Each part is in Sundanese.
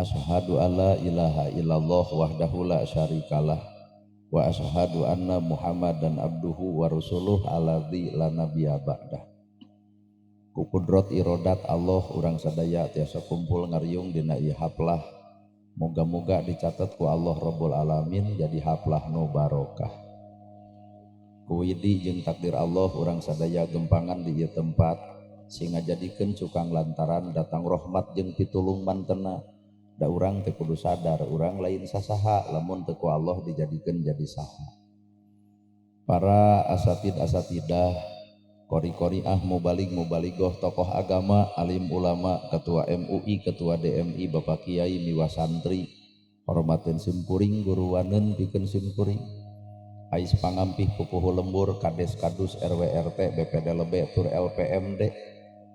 Asyhadu alla ilaha illallah wahdahu la syarikalah wa asyhadu anna Muhammadan abduhu wa rasuluh alladzi la nabiyya ba'dah. Ku kudrat irodat Allah urang sadaya tiasa kumpul ngariung dina ieu haflah. Moga-moga dicatat ku Allah Rabbul Alamin jadi haflah nu barokah. Ku widi jeung takdir Allah urang sadaya gempangan di ieu tempat sing ngajadikeun cukang lantaran datang rahmat jeung pitulung mantena. Da urang teh kudu sadar urang lain sasaha lamun teu ku Allah dijadikeun jadi saha. Para asatid asatidah, kori-koriah, mubalig mubaligoh, tokoh agama, alim ulama, ketua MUI, ketua DMI, bapak kiai, miwa santri, hormatin simkuring, guruwaneun pikeun simkuring. Ais pangampih pupuhu lembur, kades kadus, RW RT, BPD lebe, tur LPMD,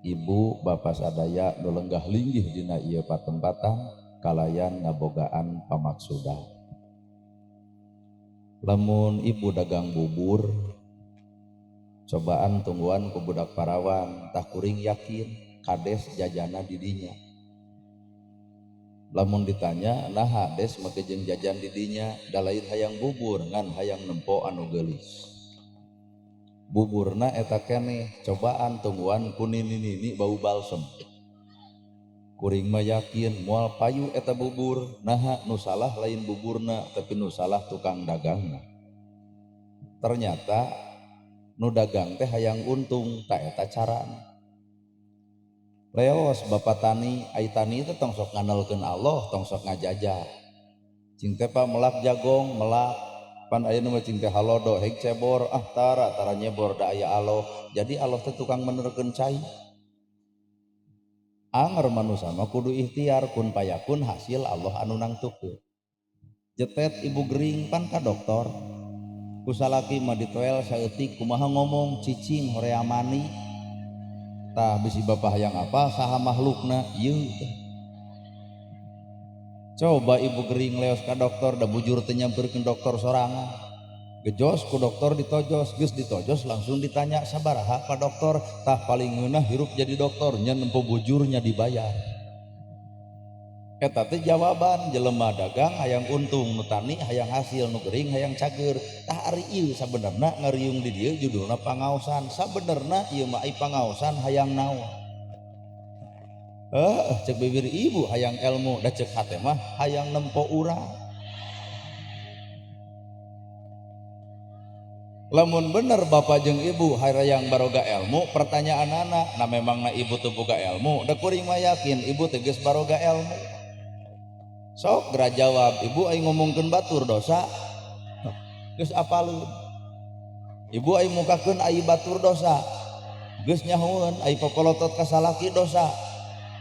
ibu bapak sadaya nu lenggah linggih dina ieu patempatan kalayan ngabogaan pamaksudan. Lamun ibu dagang bubur, cobaan tungguan ku budak parawan, tah kuring yakin kades jajana didinya. Lamun ditanya naha des make jeung jajan didinya, da lain hayang bubur ngan hayang nempo anu geulis. Buburna eta keneh cobaan tungguan ku nini-nini bau balsem. Kuring mah yakin moal payu eta bubur, naha nu salah lain buburna tapi nu salah tukang dagangna. Ternyata nu dagang teh hayang untung, tak eta carana. Leos bapak tani, ai tani teh tong sok ngandelkeun Allah, tong sok ngajajah. Cing teh pa melak jagong, melak pan aya nu mah cing teh halodo heg cebor, ah tara tara nyebor da aya Allah. Jadi Allah teh tukang menerkeun cai. Anger manusa mah kudu ikhtiar kun payakun hasil Allah anu nangtukeun. Jetet ibu gering pan ka dokter. Ku salaki mah ditoel saeutik kumaha ngomong cicing horea mani. Tah bisi bapak hayang apa saha makhlukna ieu teh. Coba ibu gering leos ka dokter da bujur teu nyamperkeun dokter sorangan. Gejos ku dokter ditojos, geus ditojos langsung ditanya sabaraha pak dokter, tah paling ngeunah hirup jadi dokter nya nempo bujurnya dibayar. Eta teh jawaban jelema dagang hayang untung, nu tani hayang hasil, nu gering hayang cager. Tah ari ieu sabenerna ngariung di dieu judulna pangaosan. Sabenerna ieu mah ai pangaosan hayang naon? Cek bibir ibu hayang ilmu, da cek hate mah hayang nempo urang. Lamun bener bapak jeung ibu hayang baroga ilmu, pertanyaan anak, nah memang na ibu teu boga ilmu, da kuring mah yakin ibu teh geus baroga ilmu. Sok geura jawab, ibu aing ngomongkeun batur dosa. Geus apaleun. Ibu aing mukakeun ai batur dosa. Geus nyahoeun ai popolotot ka salaki dosa.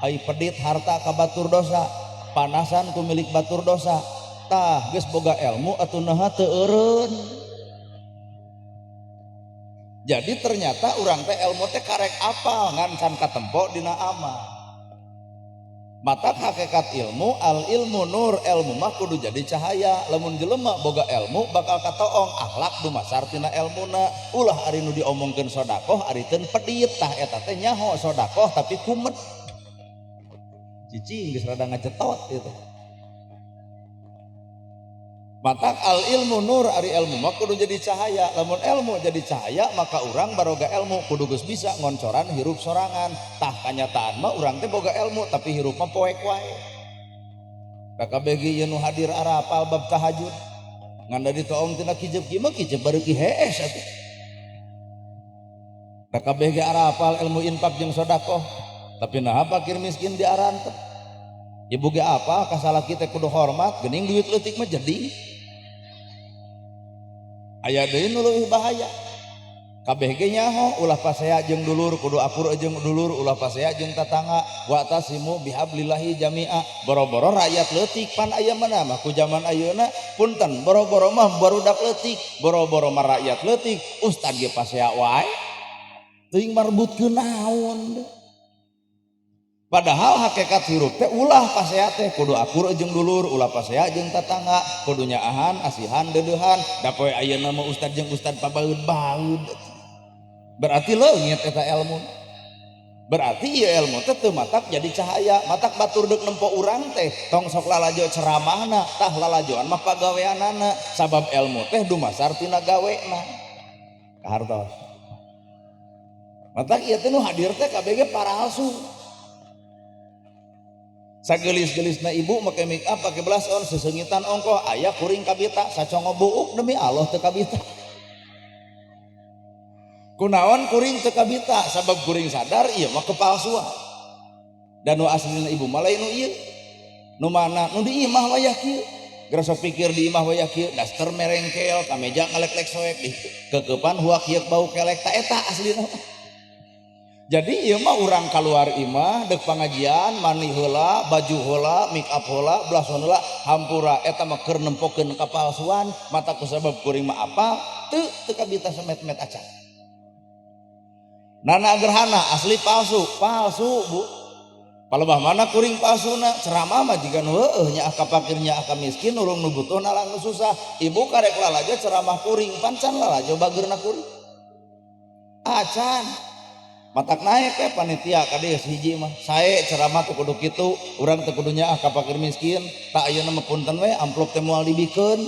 Ai pedit harta ka batur dosa. Panasan ku milik batur dosa. Tah geus boga ilmu atuh naha teu eureun. Jadi ternyata urang teh ilmu teh karek apal ngan can katempo dina amal. Mata hakikat ilmu al ilmu nur, ilmu mah kudu jadi cahaya. Lamun jelema boga ilmu bakal katoong akhlak dumasar tina elmuna. Ulah ari nu diomongkeun sodakoh ari teu pedit, tah eta teh nyaho sodakoh tapi kumet. Cicing geus rada ngajetot itu. Matak al ilmu nur, ari ilmu mah kudu jadi cahaya. Lamun ilmu jadi cahaya maka urang baroga ilmu kudu geus bisa ngoncoran hirup sorangan. Tah kanyataan mah urang teh boga ilmu tapi hirup mah poek wae. KKBG ieu nu hadir arapal bab tahajud. Ngan da ditoong tina kijep kieu mah kijep bareuki hees atuh. KKBG arapal ilmu infak jeung sedekah. Tapi naha fakir miskin diarantep. Ibu ge apa kasalaki teh kudu hormat geuning duit leutik mah jadi. Aya deui nu leuwih bahaya. Kabeh ge nyaho ulah pasea jeung dulur kudu akur jeung dulur ulah pasea jeung tatangga wa tasimu bihablillahi jami'a. Boro-boro rakyat leutik pan aya mana mah ku zaman ayeuna punten boro-boro mah barudak leutik boro-boro mah rakyat leutik ustad ge pasea wae teuing marbutkeun naon. Padahal hakikat hirup teh ulah pasea teh kudu akur jeung dulur ulah pasea jeung tatangga kudu nyaahan asihan deudeuhan da poe ayeuna mah ustad jeung ustad pabaeud-baeud. Berarti leungit eta ilmu. Berarti ieu ilmu teh teu matak jadi cahaya, matak batur deuk nempo urang teh tong sok lalajo ceramahna, tah lalajoan mah pagaweanana, sabab ilmu teh dumasar tina gawena. Kahartos. Matak ieu teh nu hadir teh KBG paralsu. Sagelis-gelisna ibu make make up, make blush on, sesengitan ongkoh, aya kuring kabita, sacongo buuk demi Allah teu kabita. Kunaon kuring teu kabita? Sabab kuring sadar ieu mah kepalsuan. Dan nu aslina ibu mah lain nu ieu. Nu mana? Nu di imah wayah kieu. Geura sok pikir di imah wayah kieu, daster merengkel, kameja ngalek-lek soek, di kekepan huak hieuk bau kelek, ta eta aslina. Jadi ieu mah urang keluar imah deuk pangajian, mani heula, baju heula, make up heula, blush on heula, hampura eta mah keur nempokeun kapalsuan, mata kusabab kuring mah apal, teu teu kabita samet-met acan. Nana gerhana asli palsu, palsu bu. Palebah mana kuring palsuna, ceramah mah jiga nu heueuh nyaah ka fakir nyaah ka miskin nurung nu butuh nalang nu susah. Ibu karek lalajo ceramah kuring, pan can lalajo bageurna kuring. Acan. Matak naek we panitia ka dieu hiji mah. Sae ceramah teu kudu kitu, urang teu kudu nyaah ka fakir miskin, tak ayeuna mah punten we amplop teh moal dibikeun.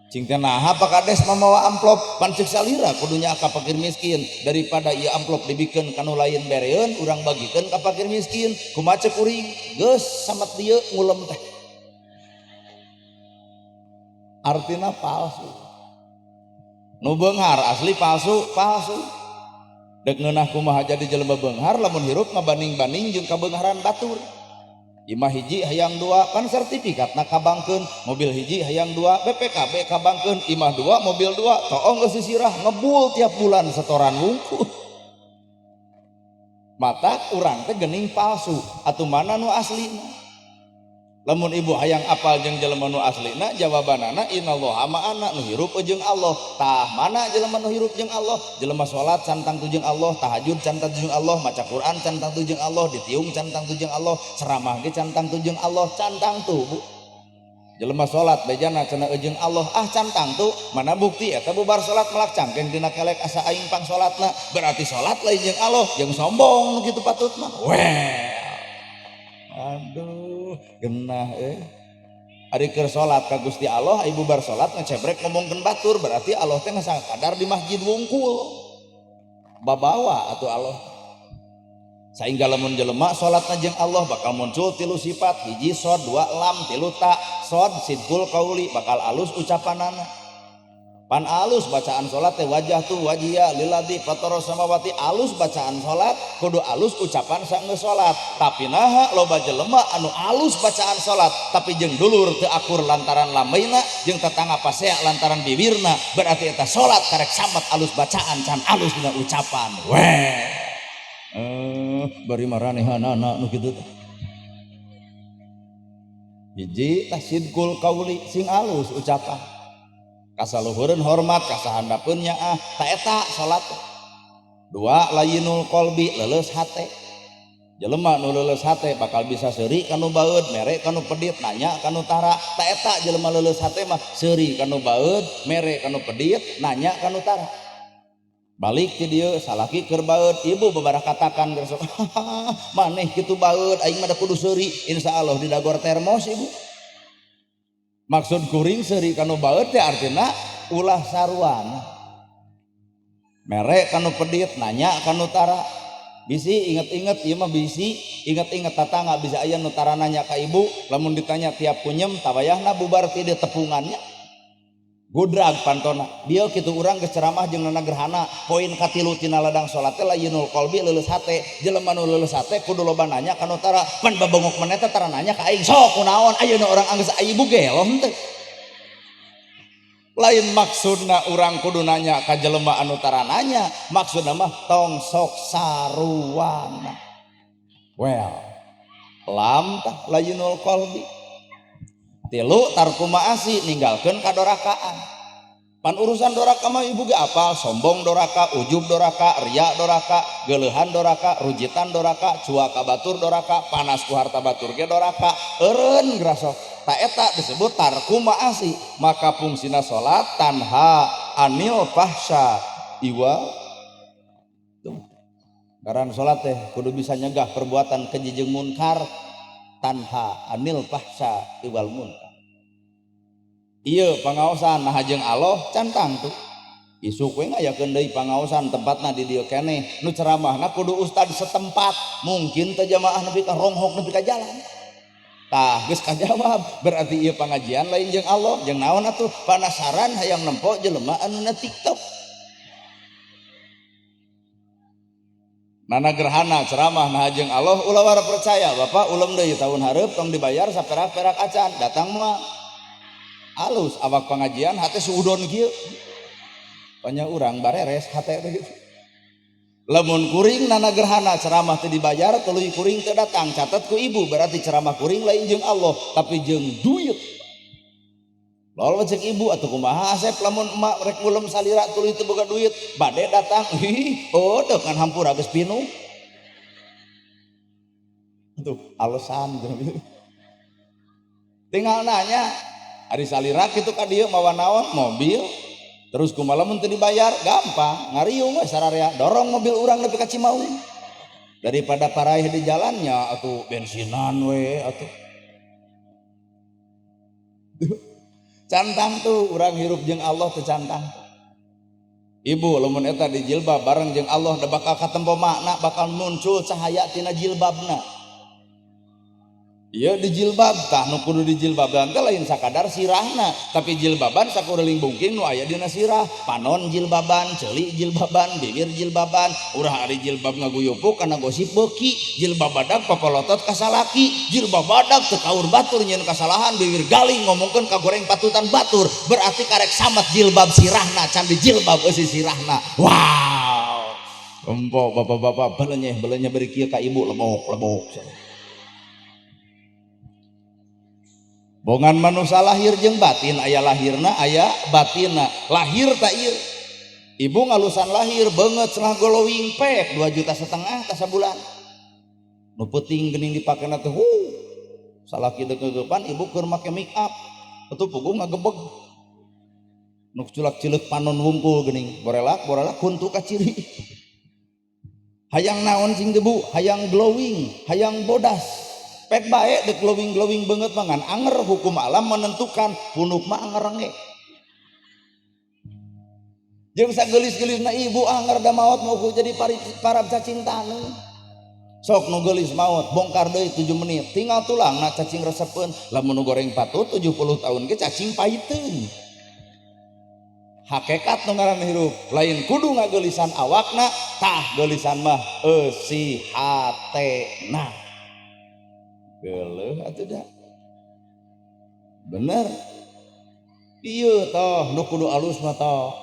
Cing teh naha Pak Kades mamawa amplop, pan ceuk salira kudu nyaah ka fakir miskin, daripada ieu amplop dibikeun ka nu lain bereun, urang bagikeun ka fakir miskin. Kumaha ceuk kuring? Geus samet dieu ngulem teh. Artina palsu. Nu beunghar asli palsu, palsu. Dek ngeunah kumaha jadi jelema beunghar lamun hirup ngabanding-banding jeung kabeungharan batur. Imah hiji hayang dua, pan sertifikatna kabangkeun, mobil hiji hayang dua, BPKB kabangkeun, imah dua, mobil dua, toong geus sisirah ngebul tiap bulan setoran wungkul. Mata urang teh geuning palsu, atuh mana nu aslina? Lamun ibu hayang apal jeung jelema nu aslina, jawabanana innallaha ma'ana, nu hirup jeung Allah. Tah mana jelema nu hirup jeung Allah? Jelema salat can tangtu jeung Allah, tahajud can tangtu jeung Allah, maca Quran can tangtu jeung Allah, ditiung can tangtu jeung Allah, ceramah ge can tangtu jeung Allah, can tangtu bu. Jelema salat bejana cenah jeung Allah, ah can tangtu, mana bukti eta bubar salat melak cangkeng dina kelek asa aing pang salatna, berarti salat lain jeung Allah, jeung sombong nu kitu patut mah. Well. Aduh, genah eh. Ari keur salat ka Gusti Allah, ibu bar salat ngecebrek ngomongkeun batur, berarti Allah teh geus kadar di masjid wungkul. Babawa atuh Allah. Sehingga lamun jelema salatna jeung Allah bakal muncul tilu sifat, hiji sod, dua lam, tilu ta. Sod sidqul qauli, bakal alus ucapanana. Pan alus bacaan salat teh wajjahtu wajhiya lilladzi fatara samawati, alus bacaan salat kudu alus ucapan saenggeus salat. Tapi naha loba jelema anu alus bacaan salat tapi jeung dulur teu akur lantaran lambeina, jeung tetangga pasea lantaran bibirna, berarti eta salat karek samet alus bacaan can alus dina ucapan. Weh. Bari maranehanana nu kitu teh. Hiji tah sidqul qauli, sing alus ucapan. Kasaluhureun hormat, kasahandapeun nyaah, ta eta salat. Dua layyinul qalbi, leuleus hate. Jelema nu leuleus hate bakal bisa seuri ka nu baeud, mere ka nu pedit, nanya ka nu tara. Ta eta jelema leuleus hate mah seuri ka nu baeud, mere ka nu pedit, nanya ka nu tara. Balik ti dieu salaki keur baeud, ibu babara katakan geus maneh kitu baeud, aing mah da kudu seuri, insyaallah didagor termos ibu. Maksud kuring seuri ka nu baeud teh artina ulah saruana. Mere ka nu pedit, nanya ka nu tara. Bisi inget-inget ieu mah bisi inget-inget tatangga bisa aya nu tara nanya ka ibu, lamun ditanya tiap kunyem tawayahna bubar ti dieu tepungannya. Gudrag pantona. Dieu kitu urang geus ceramah jeung nana gerhana, poin katilu tina ladang salat teh layyinul qalbi, leuleus hate. Jelema nu leuleus hate kudu loba nanya ka nu tara. Pan babongok maneh teh tara nanya ka aing. Sok kunaon ayeuna urang anggeus ibu gelo henteu. Lain maksudna urang kudu nanya ka jelema anu tara nanya, maksudna mah tong sok saruana. Well, lam tah layyinul qalbi. Tilu tarku maasi, ninggalkeun kadorakaan. Pan urusan doraka mah ibu ge apal, sombong doraka, ujub doraka, ria doraka, geuleuhan doraka, rujitan doraka, cuaka batur doraka, panas ku harta batur ge doraka, eureun grasok. Ta eta disebut tarku maasi. Maka fungsina salat tanha anil fahsya iwa. Tuh. Ngaran salat teh kudu bisa nyegah perbuatan keji jeung munkar, tanha anil fahsya wal munkar. Ieu pangaosan nah jeung Allah cantang tuh. Isuk we ngayakeun deui pangaosan tempatna di dieu keneh, nu ceramahna kudu ustad setempat, mungkin teh jamaah nepi ka ronghok nepi ka jalan. Tah geus kajawab, berarti ieu pangajian lain jeung Allah, jeung naon atuh? Panasaran hayang nempo jelema anu na TikTok. Nana gerhana ceramah nah jeung Allah ulah wara percaya, Bapak ulem deui tahun hareup tong dibayar saperak-perak acan, datang mah alus awak pengajian hate suudon kieu. Panya urang bareres hate teh gitu. Lamun kuring nana gerhana ceramah teu dibayar tuluy kuring teu datang, catat ku ibu berarti ceramah kuring lain jeung Allah tapi jeung duit. Lol cek ibu atuh kumaha Asep lamun emak rek ulem salira tuluy teu boga duit bade datang ih oh teu kan hampura geus pinuh. Tuh alasan tinggal nanya ari salira kitu ka dieu mawa naon mobil. Terus kumaha lamun teu dibayar gampang ngariung we sararea dorong mobil urang nepi ka Cimaung daripada paraih di jalannya atuh bensinan we atuh. Cantang tuh urang hirup jeung Allah teu cantang. Ibu lamun eta di jilbab bareng jeung Allah da bakal katempo makna bakal muncul cahaya tina jilbabna. Ieu di jilbab tah nu kudu di jilbaban teh lain sakadar sirahna tapi jilbaban sakureling bungking nu aya dina sirah, panon jilbaban, ceuli jilbaban, bibir jilbaban, urah ari jilbab ngaguyupuk kana gosip beuki, jilbab badag papolotot ka salaki, jilbab badag teu kaur batur nyieun kasalahan bibir galing ngomongkeun ka goreng patutan batur, berarti karek samet jilbab sirahna can di jilbab eusi sirahna. Wow. Empo bapak-bapak belenyeh belenyeh beri kieu ka ibu lebok-lebok. Bongan manusia lahir jeung batin aya lahirna aya batinna lahir tak ieu ibu ngalusan lahir banget setelah glowing pek 2,5 juta tah sabulan nu peuting geuning dipakena teh salaki deuk ngeueupan ibu keur make make up atuh puguh ngagebeg nu culak cileuk panon wungkul geuning borelak borelak huntu ka ciri hayang naon sing debu hayang glowing hayang bodas pek bae dek glowing-glowing banget mangan anger hukum alam menentukan punuk mah anger nge jeung sagelis-gelisna ibu anger da maot mau jadi parab cacing taneuh sok nu geulis maot bongkar deui 7 menit tinggal tulang na cacing resepeun lamun nu goreng patut 70 tahun ge cacing paiteun hakikat nu ngaranna hirup lain kudu ngageulisan awakna tah geulisan mah eusi hatena. Geuleuh atuh da. Bener. Ieu toh nu kudu alus mah toh.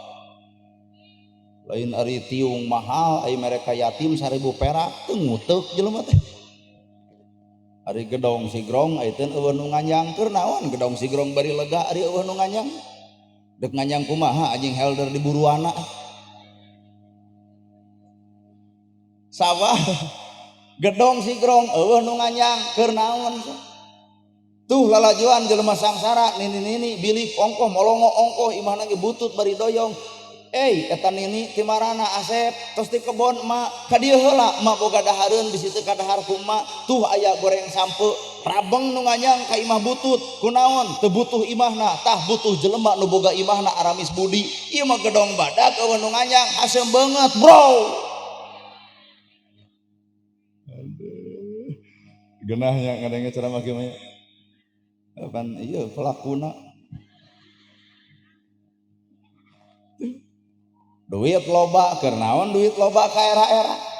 Lain ari tiung mahal ai mereka yatim 1000 perak teu nguteuk jelema teh. Ari gedong sigrong ai teu eueuh nu nganyang keur naon gedong sigrong bari lega ari eueuh nu nganyang. Dek nganyang kumaha anjing helder di buruana. Sawah gedong sigrong eueuh nu nganyang keur naon tuh lalajuan jelema sangsara nini-nini bilik ongkoh molongo ongkoh imahna ge butut bari doyong eta nini ti marana Asep tos ti kebon emak ka dieu heula emak boga dahareun bisi teu kadahar ku emak tuh aya goreng sampe rabeng nu nganyang ka imah butut kunaon teu butuh imahna tah butuh jelema nu boga imahna aramis budi ieu mah gedong badag eueuh nu nganyang haseum beungeut bro. Genahnya ngadengnya ceramah gimana? Kan iya pelakuna. Duit loba keur naon duit loba ka era-era.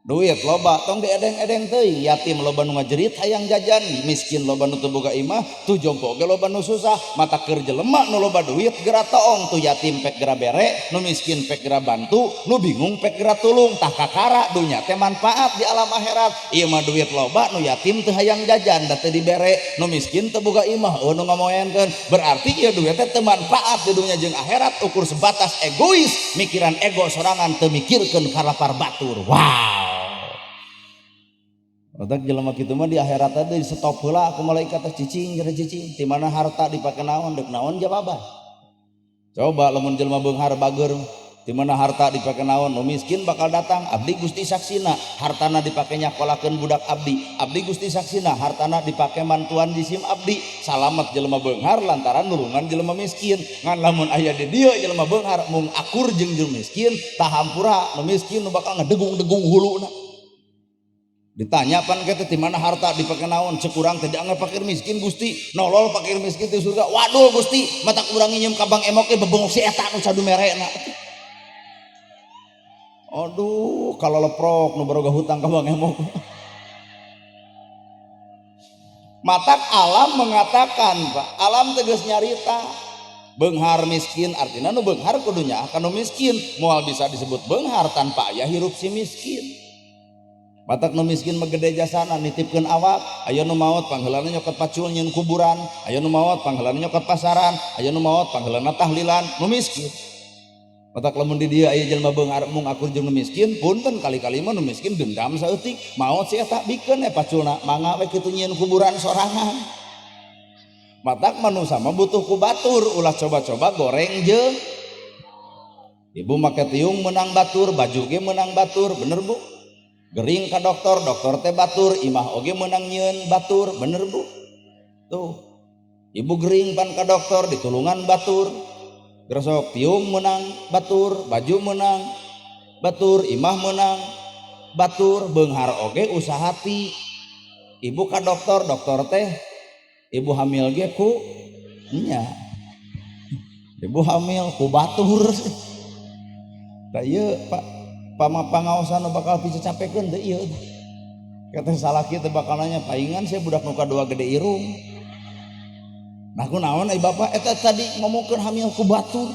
Duit loba tong diedeng-edeng teuing, yatim loba nu ngajerit hayang jajan, miskin loba nu teu boga imah, tuh jompo ge loba nu susah, mata keur jelema nu loba duit geura toong, tuh yatim pek geura bere, nu miskin pek geura bantu, nu bingung pek geura tulung, tah kakara dunya teh manfaat di alam akhirat. Ieu mah duit loba nu yatim teu hayang jajan da teu dibere, nu miskin teu boga imah, eueuh nu ngamoenkeun. Berarti ieu duit teh teu manfaat di dunya jeung akhirat ukur sebatas egois, mikiran ego sorangan teu mikirkeun kalapar batur. Wow. Otak jelema kitu mah di akhirat teh di stop heula ku malaikat teh cicing cenah cicing di mana harta dipake naon deuk naon jawaban. Coba lamun jelema beunghar bager Di mana harta dipake naon, nu miskin bakal datang, abdi Gusti saksina, hartana dipake nyakolakeun budak abdi, abdi Gusti saksina, hartana dipake mantuan jisim abdi. Salamet jelema beunghar lantaran nulungan jelema miskin. Ngan lamun aya di dieu jelema beunghar mung akur jeung jelema miskin, tahampura nu miskin nu bakal ngedegung-degung huluna. Ditanya pan kita di mana harta dipake naon, cek urang teh dianggap fakir miskin Gusti, nolol fakir miskin di surga. Waduh Gusti, mata urang nginjem ka Bang Emok ge bebengok si eta nu cadu merena. Aduh, kalau leprok nu baroga hutang ka Bang Emok. Matak alam mengatakan, Pak, alam tegas nyarita beunghar miskin artinya nu beunghar kudunya ka nu miskin, moal bisa disebut beunghar tanpa aya hirup si miskin. Matak nu miskin mah gede jasana nitipkeun awak, aya nu maot pangheulana nyokot pacul nyieun kuburan, aya nu maot pangheulana nyokot pasaran, aya nu maot pangheulana tahlilan, nu miskin. Matak lamun di dieu aya jelema beunghar mung akur jeung nu miskin, punten kali-kali mah nu miskin dendam saeutik, maot si eta bikeun paculna, mangga we kitu nyieun kuburan sorangan. Matak manusa mah butuh ku batur, ulah coba-coba goreng jeung ibu make tiung menang batur, baju ge menang batur, bener Bu? Gering ka dokter, dokter teh batur, imah oge menang nyieun batur, bener Bu? Tuh. Ibu gering pan ka dokter ditulungan batur. Gresok tiung menang batur, baju menang batur, imah menang batur, beunghar oge usaha ti. Ibu ka dokter, dokter teh ibu hamil ge ku nya. Ibu hamil ku batur. Tah ieu Pak, pama pangaosan bakal picacapekeun teh ieu. Kata salaki teh bakal nanya, paingan saya budak nu kadua gede irung. Nah ku naon ai bapak eta tadi ngomongkeun hamil ku batur.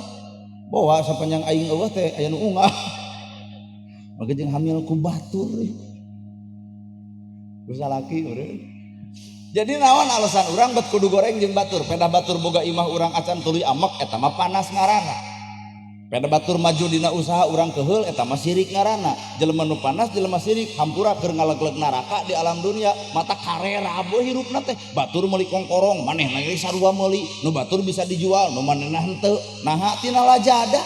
Bawa sapanjang aing eueuh teh aya nu ungah. Maka jeung hamil ku batur. Ku salaki urang. Jadi naon alasan urang bet kudu goreng jeung batur? Peda batur boga imah urang acan tuluy amek eta mah panas ngaranna. Peda batur maju dina usaha urang keheul eta mah sirik ngaranna. Jelema nu panas jelema sirik hampura keur ngalegleg neraka di alam dunia, mata karera boh hirupna teh. Batur meuli kongkorong, manehna ge sarua meuli, nu batur bisa dijual, nu manehna henteu. Naha tina lajada.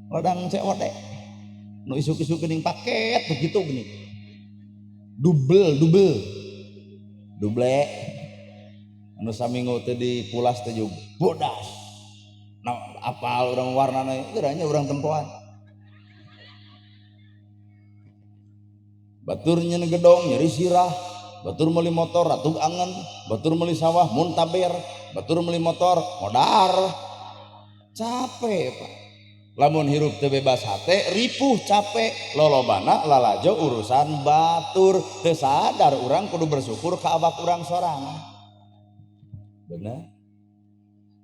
Ladang COD. Nu isuk-isuk geuning paket begitu geuning. Double, double. Duble. Anu saminggu teh dipulas teh juga bodas. Nah, apal urang warnana geuranya urang tempoan. Batur nyeun gedong nyeri sirah, batur meuli motor ratug angen, batur meuli sawah muntaber, batur meuli motor modar. Capek, Pak. Lamun hirup teu bebas hate, ripuh capek, lolobana lalajo urusan batur, teu sadar urang kudu bersyukur ka awak urang sorangan. Bener?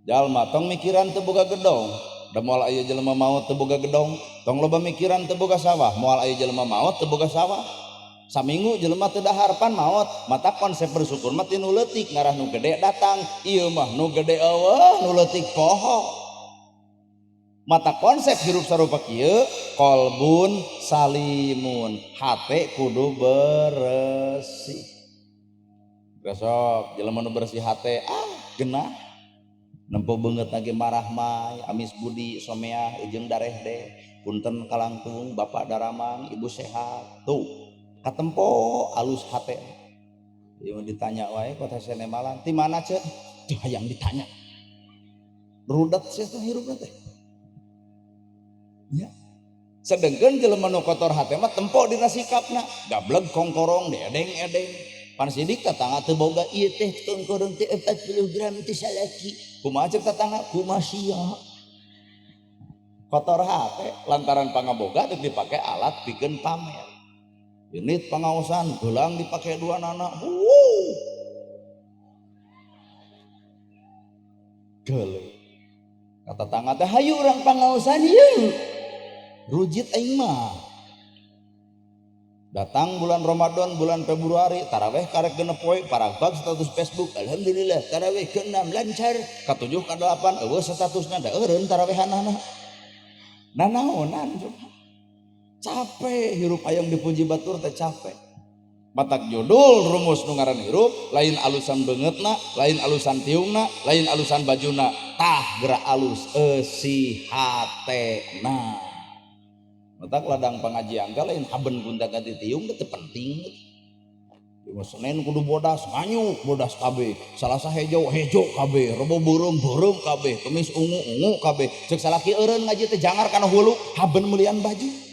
Jalma tong mikiran teu boga gedong, da moal aya jelema maot teu boga gedong, tong loba mikiran teu boga sawah, moal aya jelema maot teu boga sawah. Saminggu jelema teu dahar pan maot, mata konsep bersyukur mah ti nu leutik ngarah nu gede datang, ieu mah nu gede eueuh nu leutik poho. Mata konsep hirup sarupa kieu kolbun salimun, hate kudu beresih. Besok jelema nu bersih hate ah genah. Nempo beungeut lagi marah mai, amis budi someah jeung dareh deh, punten kalangkung bapak daramang ibu sehat. Tuh katempo alus hate. Ieu ditanya wae kota sene Malang, ti mana ceu? Teu hayang ditanya. Rudet sia teh hirupna teh. Ya. Sedengkeun jelema nu kotor hate mah tempo dina sikapna, gableg kongkorong diedeng-edeng. Pan sidik tetangga teu boga ieu teh kongkorong teh 40 gram teh salaki. Kumaha ceuk tetangga? Kumaha sia. Kotor hate lantaran pangaboga deuk dipake alat pikeun pamer. Ini pangaosan gelang dipake dua nana. Wuh. Geuleuh. Kata tetangga teh hayu urang pangaosan ieu. Rujit aing mah. Datang bulan Ramadan, bulan Februari, taraweh karek genep poe, paragbag status Facebook, alhamdulillah taraweh ke-6 lancar, ke-7 ke-8 eueuh statusna da eureun tarawehanana. Nanaonan coba. Capek hirup hayang dipuji batur teh capek. Matak judul rumus nu ngaran hirup lain alusan beungeutna, lain alusan tiungna, lain alusan bajuna, tah gerak alus eusi hatena. Matak ladang pengajian teh lain haben gonta ganti tiung teh penting. Ieu Senin kudu bodas, nganyuk bodas kabeh. Salasa hejo, hejo kabeh. Rebo beureum, beureum kabeh. Kemis ungu, ungu kabeh. Ceuk salaki eureun ngaji teh jangar kana hulu, haben meulian baju.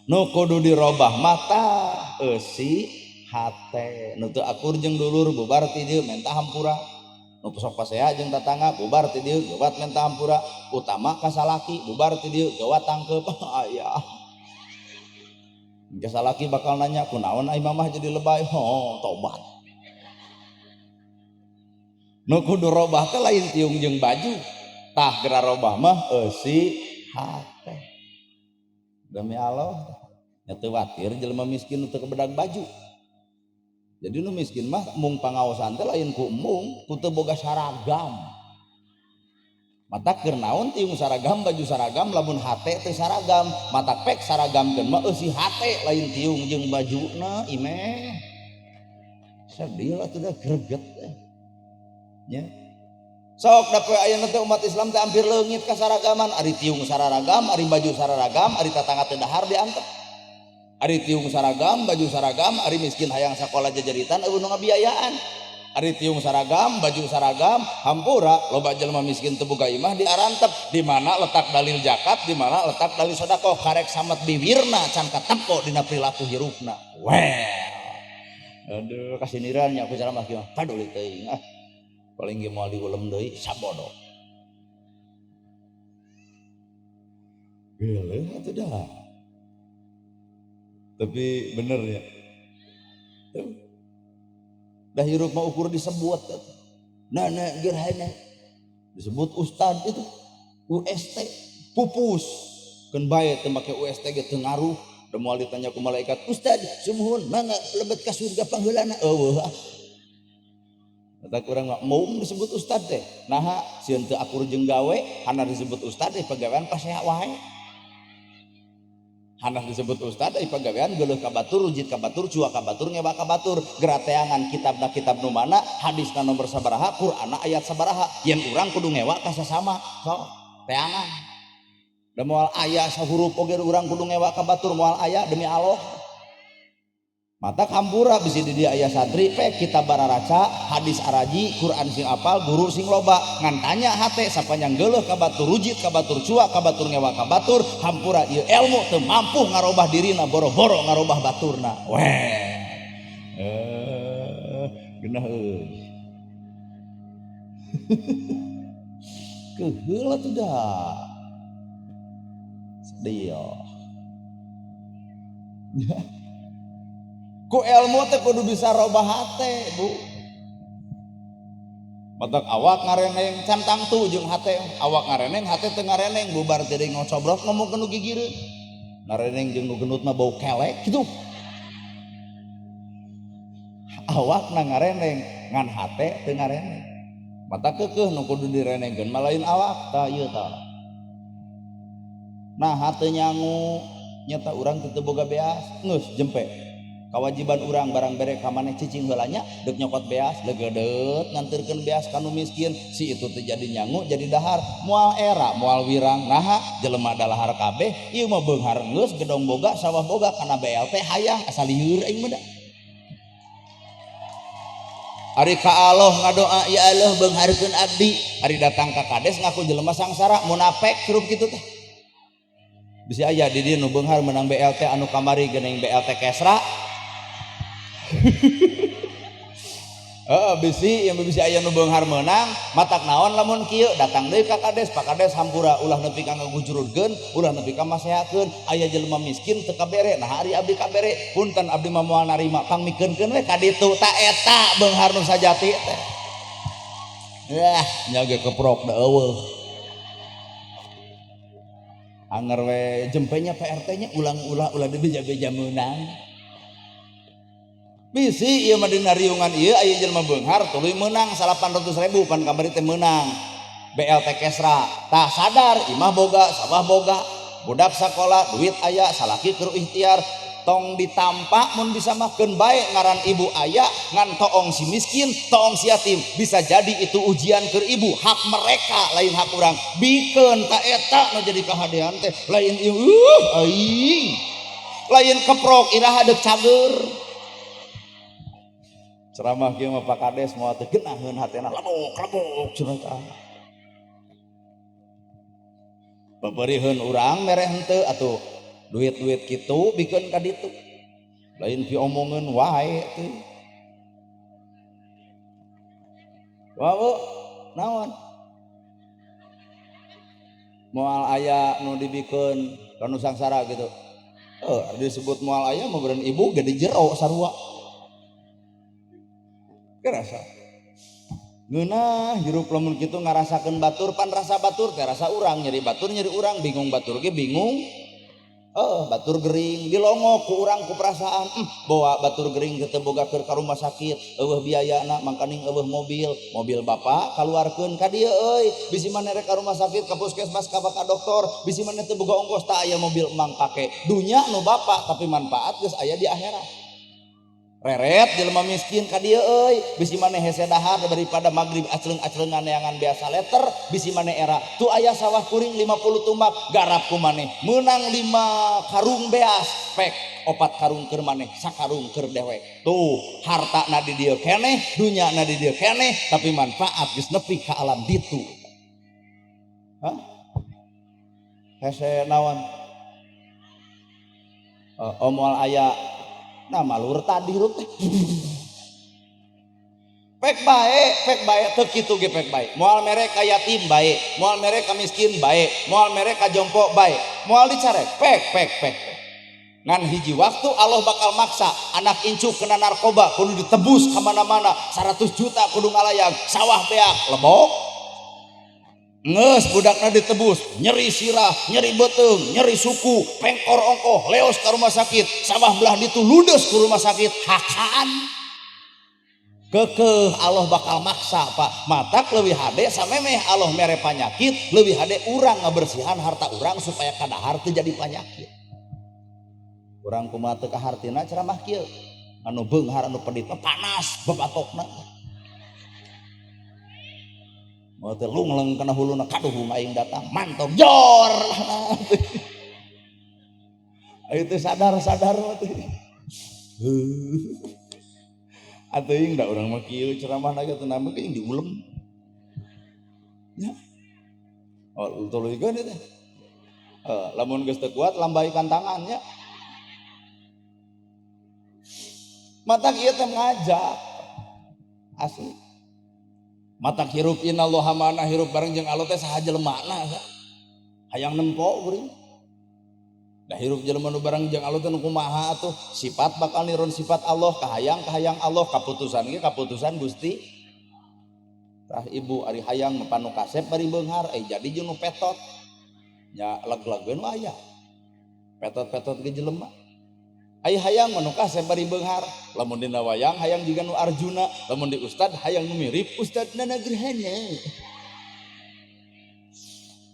Nu kudu dirobah mata eusi hate. Nu teu akur jeung dulur bubar ti dieu menta hampura. Nu sok pasea jeung tatangga bubar ti dieu geuwat menta hampura. Utama ka salaki bubar ti dieu geuwat tangkeup. Aya. Engke salaki bakal nanya kunaon ai mamah jadi lebay. Oh, tobat. Nu kudu robah teh lain tiung jeung baju. Tah geura robah mah eusi hate. Demi Allah, nya teu watir jelema miskin teu kebedag baju. Jadi nu miskin mah mung pangaosan teh lain ku embung, ku teu boga saragam. Mata keur naon tiung saragam baju saragam lamun hate teu saragam, mata pek saragamkeun mah eusi hate lain tiung jeung bajuna imeh. Sedih lah tuh dah greget teh. Nya. Sok da poe ayeuna teh umat Islam teh hampir leungit ka saragaman, ari tiung sararagam, ari baju sararagam, ari tatangga teu dahar diantep. Ari tiung saragam, baju saragam, ari miskin hayang sakola jajaritan eueuh nu ngabiayaan. Ari tiung saragam, baju saragam, hampura loba jelema miskin teu boga imah diarantep. Di mana letak dalil zakat, di mana letak dalil sedekah, karek samet biwirna can katempo dina perilaku hirupna. Well. Aduh kasiniran nya aku ceramah kieu paduli teuing ah. Paling ge moal diulem deui sabodo. Geuleuh atuh dah. Tapi bener ya. Tuh. Dah hirup mah ukur disebut atuh. Nana gerhana disebut ustad itu UST pupus keun bae teu make UST ge teu ngaruh. Da moal ditanya ku malaikat, "Ustad, sumuhun mangga lebet ka surga pangheulana." Eueuh ah. Kata kurang mah mau disebut ustad teh. Naha sieun teu akur jeung gawe, hana disebut ustad teh pagawean pasea wae. Hana disebut ustad teh pagawean geuleuh ka batur, rujit ka batur, cua ka batur, ngewa ka batur, gerateangan kitabna kitab nu mana, hadisna nomor sabaraha, Qur'anna ayat sabaraha, yen urang kudu ngewa ka sasama. Sok teangan. Da moal aya sahurup oge urang kudu ngewa ka batur, moal aya demi Allah. Mata kampura bisi di dia aya santri pek kitab bararaca, hadis araji, Quran sing apal, guru sing loba. Ngan tanya hate sapanjang geuleuh ka batur, rujit ka batur, cua ka batur, ngewa ka batur, hampura ieu ilmu teu mampu ngarobah dirina, boro-boro ngarobah baturna. Weh. Geunah euy. Keheul atuh dah. Sedih. Ku ilmu teh kudu bisa robah hate, Bu. Matak awak ngareneng can tangtu jeung hate, awak ngareneng hate teu ngareneng, bubar teh deui ngocobrok ngomong nu gigireun. Ngareneng jeung nu gendut mah bau kelek kitu. Awak na ngareneng ngan hate teu ngareneng. Mata keukeuh nu kudu direnengkeun mah lain awak tah ieu tah. Nah hate nyangu nyata urang teu boga beas geus jempe. Kewajiban urang barang bere ka maneh cicing heula nya deuk nyokot beas legedeut nganterkeun beas ka nu miskin si itu teh jadi nyangu jadi dahar moal era moal wirang naha jelema dalahar kabeh ieu mah beunghar geus gedong boga sawah boga kana BLT hayang asa lieur aing mah da. Ari ka Allah ngadoa ya Allah beungharkeun abdi ari datang ka kades ngaku jelema sangsara munafik hirup kitu teh. Bisi aya di dieu nu beunghar menang BLT anu kamari geuning BLT Kesra. Heeh bisi yang bisi aya nu beunghar meunang matak naon lamun kieu datang deui ka kades pak kades hampura ulah nepi ka ngagujurudkeun ulah nepi ka masehakeun aya jelema miskin teu kabere nah ari abdi kabere punten abdi mah moal narima pangmikeunkeun we ka ditu ta eta beunghar nu sajati teh. Yah nya ge keprok da eueuh. Anger we jempenya Pak RT nya ulang-ulah ulah dibeja-beja meunang. Bisi ieu mah dina riungan ieu aya jelema beunghar tuluy meunang 800.000 pan kamari teh meunang BLT Kesra. Tah sadar imah boga sawah boga budak sakola duit aya salaki keur ikhtiar Tong ditampa mun bisa makeun bae ngaran ibu aya ngan toong si miskin, toong si yatim. Bisa jadi itu ujian keur ibu, hak mereka lain hak urang. Bikeun ta eta nu jadi kahadean teh lain aing. Lain keprok iraha deuk cager. Ceramah kieu mah Pak Kades moal teu geunaheun hatena lebok-lebok cenah tah. Peperiheun urang mere henteu atuh duit-duit kitu bikeun ka ditu. Lain piomongeun wae teh. Wah, Bu, naon? Moal aya nu dibikeun ka nu sangsara gitu. Disebut moal aya mah beureun ibu ge di jero sarua. Kerasa. Ngeunah hirup lamun kitu ngarasakeun batur pan rasa batur teh rasa urang nyeri batur nyeri urang bingung batur ge bingung. Batur gering dilongok ku urang ku perasaan bawa batur gering teu boga keur ka rumah sakit eueuh biayana mangkaning eueuh mobil mobil bapak kaluarkeun ka dieu euy bisi maneh rek ka rumah sakit ka puskesmas ka ka dokter bisi maneh teu boga ongkos tah aya mobil emang pake dunya nu bapak tapi manfaat geus aya di akhirat. Reret jelema miskin ka dieu euy bisi maneh hese dahar daripada magrib acleung-acleungan neangan biasa letter bisi maneh era tu aya sawah kuring 50 tumbak garap ku maneh meunang 5 karung beas pek 4 karung keur maneh sakarung keur dewek tuh harta na di dieu keneh dunya na di dieu keneh tapi manfaat geus nepi ka alam ditu. Hah? Hese naon? Moal aya nah malur tadi hirup teh. Pek bae teu kitu ge pek bae. Moal mere ka yatim bae, moal mere ka miskin bae, moal mere ka jompo bae, moal dicarek pek pek pek. Ngan hiji waktu Allah bakal maksa anak incu kena narkoba kudu ditebus ka mana-mana 100 juta kudu ngalayang sawah beak lebok. Ngeus budakna ditebus, nyeri sirah, nyeri beuteung, nyeri suku, pengkor ongkoh, leos ka rumah sakit, sawah belah ditu ludes ku rumah sakit, hakan. Kekeh Allah bakal maksa Pak, matak leuwih hade samemeh Allah mere panyakit, leuwih hade urang ngabersihan harta urang supaya kadahar teu jadi panyakit. Urang kumaha teu kahartina ceramah kieu, anu beunghar anu pedit panas babatokna. Mau teh lungleng kana huluna kaduhung aing datang mantong jor. Ayo teh sadar-sadar mah teh. Atuh aing da urang mah kieu ceramah ge teu nambah ge diulem. Nya. Oh, tuluy geun teh. Lamun geus teu kuat lambaikan tangan nya. Matak ieu teh ngajak. Asli. Matak hirup innallaha ma'ana hirup bareng jeung Allah teh saha jelemana hayang nempo kuring. Da hirup jelema nu bareng jeung Allah teh nu kumaha atuh sifat bakal niron sifat Allah kahayang kahayang Allah kaputusan ge kaputusan Gusti. Tah ibu ari hayang mah nu kasep bari beunghar jadi jeung nu petot. Nya leg-legeun aya. Petot-petot ge jelema. Ai hayang mah nu kasep bari beunghar, lamun dina wayang hayang jiga nu Arjuna, lamun di ustad hayang nu mirip Ustad Nana Gerhana.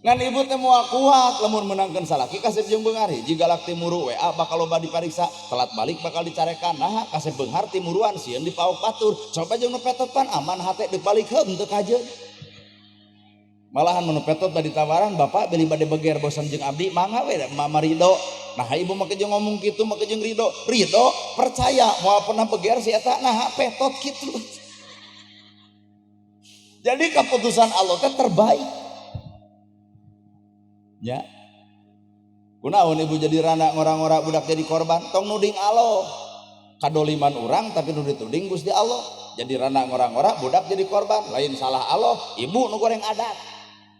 Ngan ibu teh moal kuat lamun meunangkeun salaki kasep jeung beunghar, hiji galak timuru WA bakal loba dipariksa, telat balik bakal dicarekan. Nah kasep beunghar timuruan sieun dipaok batur. Coba jeung nu petot pan aman hate deuk balik heum teu kajeun. Malahan nu petot bade ditawaran bapak beli bade beger bosan jeung abdi mangga we mama ridho. Nah ibu mah jeung ngomong kitu mah jeung ridho. Ridho percaya moal pernah beger si eta nah petot kitu. Jadi keputusan Allah teh terbaik. Ya. Kunaon ibu jadi rana ngora-ngora budak jadi korban tong nuding Allah. Kadoliman urang tapi nu dituding Gusti Allah. Jadi rana ngora-ngora budak jadi korban lain salah Allah, ibu nu goreng adat.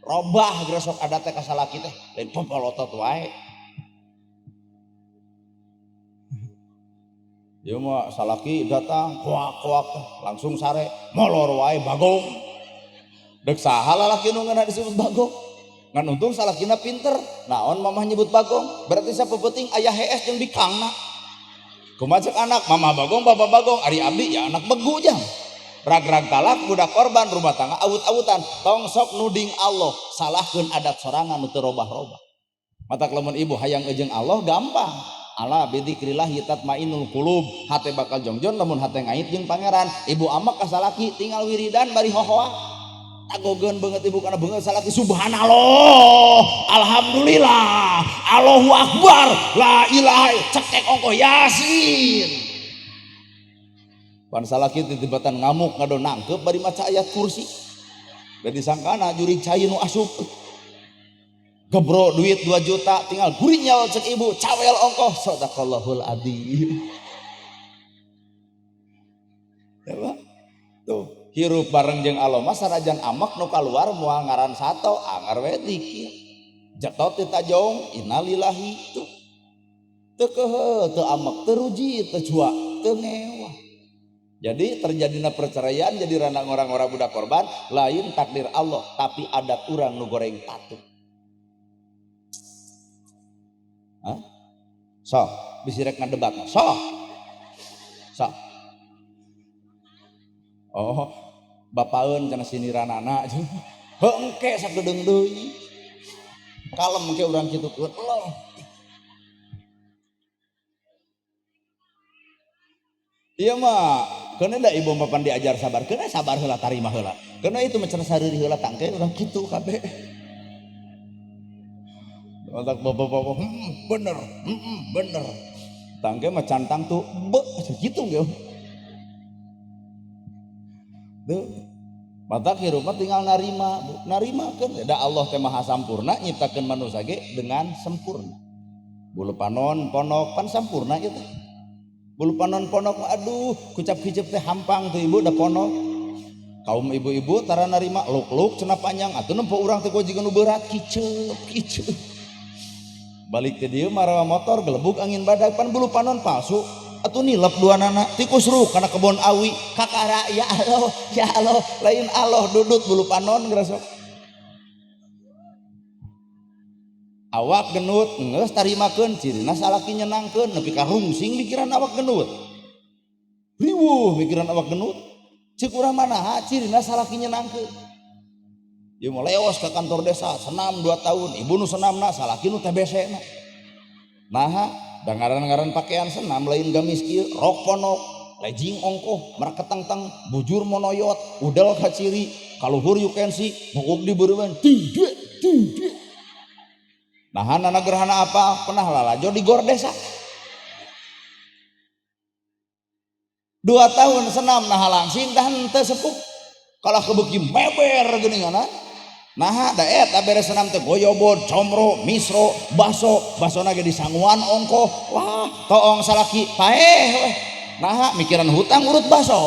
Robah gresok adat teh ka salaki teh lain popolotot wae. Ieu mah salaki datang koak-koak langsung sare molor wae bagong. Deuk saha lalaki nu ngeunah disebut bagong? Ngan untung salakina pinter. Naon mamah nyebut bagong? Berarti sapepeting aya hees jeung bikangna. Kumaha cek anak mamah bagong bapak bagong ari abdi ya anak begu jang. Rag-rag talak budak korban rumah tangga awut-awutan tong sok nuding Allah salahkeun adat sorangan nu teu robah-robah. Matak lamun ibu hayang ejeung Allah gampang. Ala bidzikrillah tatmainul qulub. Hate bakal jongjon lamun hate ngait jeung pangeran. Ibu amak ka salaki tinggal wiridan bari hohoa. Tagogeun beungeut ibu kana beungeut salaki subhanallah, alhamdulillah, Allahu akbar, la ilaha cekek ongkoh yasin. Pan salaki titibatan ngamuk ngado nangkep bari maca ayat kursi. Da disangkana jurig cai nu asup. Gebro duit 2 juta tinggal gurinyal cek ibu cawel ongkoh sadaqallahul adzim. Ya Pak. Tuh hirup bareng jeung Allah mah sanajan amek nu kaluar moal ngaran sato angar we dikir. Jetot ti tajong innalillahi tuh. Teu kehe teu amek teu ruji teu cua teu ngewah. Jadi terjadina perceraian jadi rana orang-orang budak korban lain takdir Allah tapi adat urang nu goreng patuh. Hah? Sok, bisi rek ngadebat. Sok. Sok. Oh, bapaeun cenah siniranana. Heuh engke sakedeung deui. Kalem engke urang kitu keun. Iya mah, keuna da ibu papan diajar sabar, keuna sabar heula tarima heula. Keuna itu mah cenah sareuri heula tangke urang kitu kabeh. Otak bapak-bapak, bener, bener. Tangke mah cantang tuh, be, gitu nggak? Tuh, mata hirup mah tinggal narima, bu. Narima kan. Da Allah teh maha sampurna, nyiptakeun manusia ge dengan sempurna. Bulu panon, ponok, pan sampurna gitu. Bulu panon, ponok, aduh, kucap kicep teh hampang tuh ibu da ponok. Kaum ibu-ibu tara narima, luk-luk cenah panjang, atuh nempo urang teh jiga nu berat, kicep, kicep. Balik ke dia marawa motor gelebug angin badak pan bulu panon palsu atuh nilep dua nana tikus ruk kana kebon awi kakara ya Allah lain Allah dudut bulu panon gerasok awak genut geus tarimakeun cirina salaki nyenangkeun nepi ka rungsing mikiran awak genut riweuh mikiran awak genut ceuk urang manaha cirina salaki nyenangkeun. Ieu mah leos ke kantor desa senam 2 tahun ibu nu senamna salaki nu TBC na. Naha da ngaran-ngaran pakaian senam lain gamis kieu rok ponok lejing ongkoh mereketang-tang bujur monoyot udel kaciri kaluhur yukensi bukuk di beureun tidak tidak. Naha nana gerhana apa pernah lalajo di gor desa 2 tahun senam naha langsing dah henteu sepuh kalah kebeuki meber geuningan. Nah, da eta beres senam teh goyobod, comro, misro, baso, basona ge disanguan ongkoh. Wah, toong salaki paeh weh. Nah, mikiran hutang urut baso.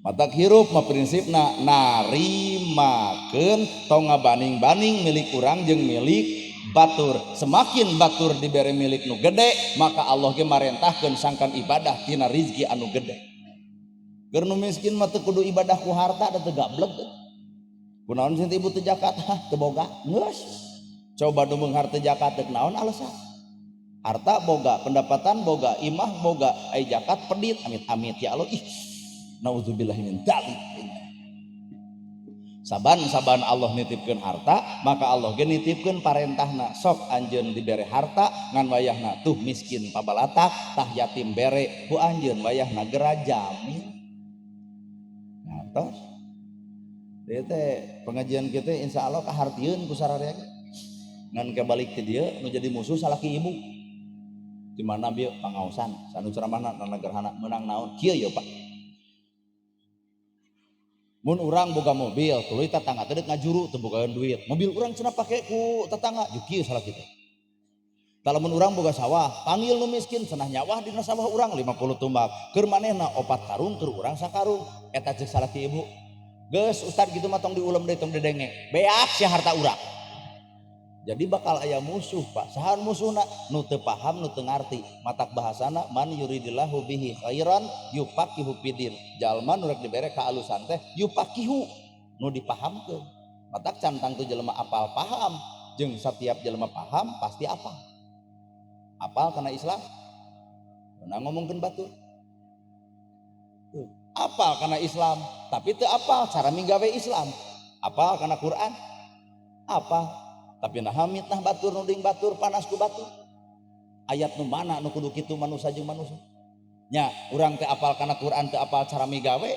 Matak hirup mah prinsipna narimakeun tong ngabaning-baning milik urang jeung milik batur. Semakin batur dibere milik nu gede, maka Allah ge marentahkeun sangkan ibadah tina rizki anu gede. Keur nu miskin mah teu kudu ibadah ku harta da teu gablek. Kunaon sih ibu teu zakat? Hah, teu boga. Geus. Coba nu beunghar teu zakat teu naon alasan? Harta boga, pendapatan boga, imah boga, ai zakat pedit, amit-amit ya Allah. Ih, nauzubillah min dzalik. Saban-saban Allah nitipkeun harta, maka Allah ge nitipkeun parentahna. Sok anjeun dibere harta ngan wayahna tuh miskin pabalatak, tah yatim bere ku anjeun wayahna gera jamin. Nah, tos. Ieu teh pengajian kita insya Allah kahartieun ku sararea ge. Ngan kebalik ti dieu nu jadi musuh salaki ibu. Di mana bieu pangaosan, sanu ceramahna nana gerhana meunang naon kieu ye Pak. Mun urang boga mobil, tuluy tetangga teh deuk ngajuru teu bogaeun duit. Mobil urang cenah pake ku tetangga, ju kieu salaki teh. Tah lamun urang boga sawah, panggil nu miskin cenah nyawah dina sawah urang 50 tumbak. Keur manehna 4 karung, keur urang sakarung. Eta ceuk salaki ibu. Geus ustad gitu mah tong diulem deui tong didenge. Beak sia harta urang. Jadi bakal aya musuh Pak. Saha musuhna? Nu teu paham, nu teu ngarti. Matak bahasana man yuridillahu bihi khairan yufaqihu fidin. Jalma nu rek dibere kaalusan teh yufaqihu, nu dipahamkeun. Matak cantang tu jelema apal paham, jeung setiap jelema paham pasti apal. Apal kana Islam. Nah ngomongkeun batur. Tuh. Apal kana Islam, tapi teu apal cara minggawe Islam. Apal kana Quran? Apal. Tapi nah mitnah batur nuding batur panas ku batur. Ayat nu mana nu kudu kitu manusia jeung manusia? Nya, urang teh apal kana Quran teu apal cara migawe.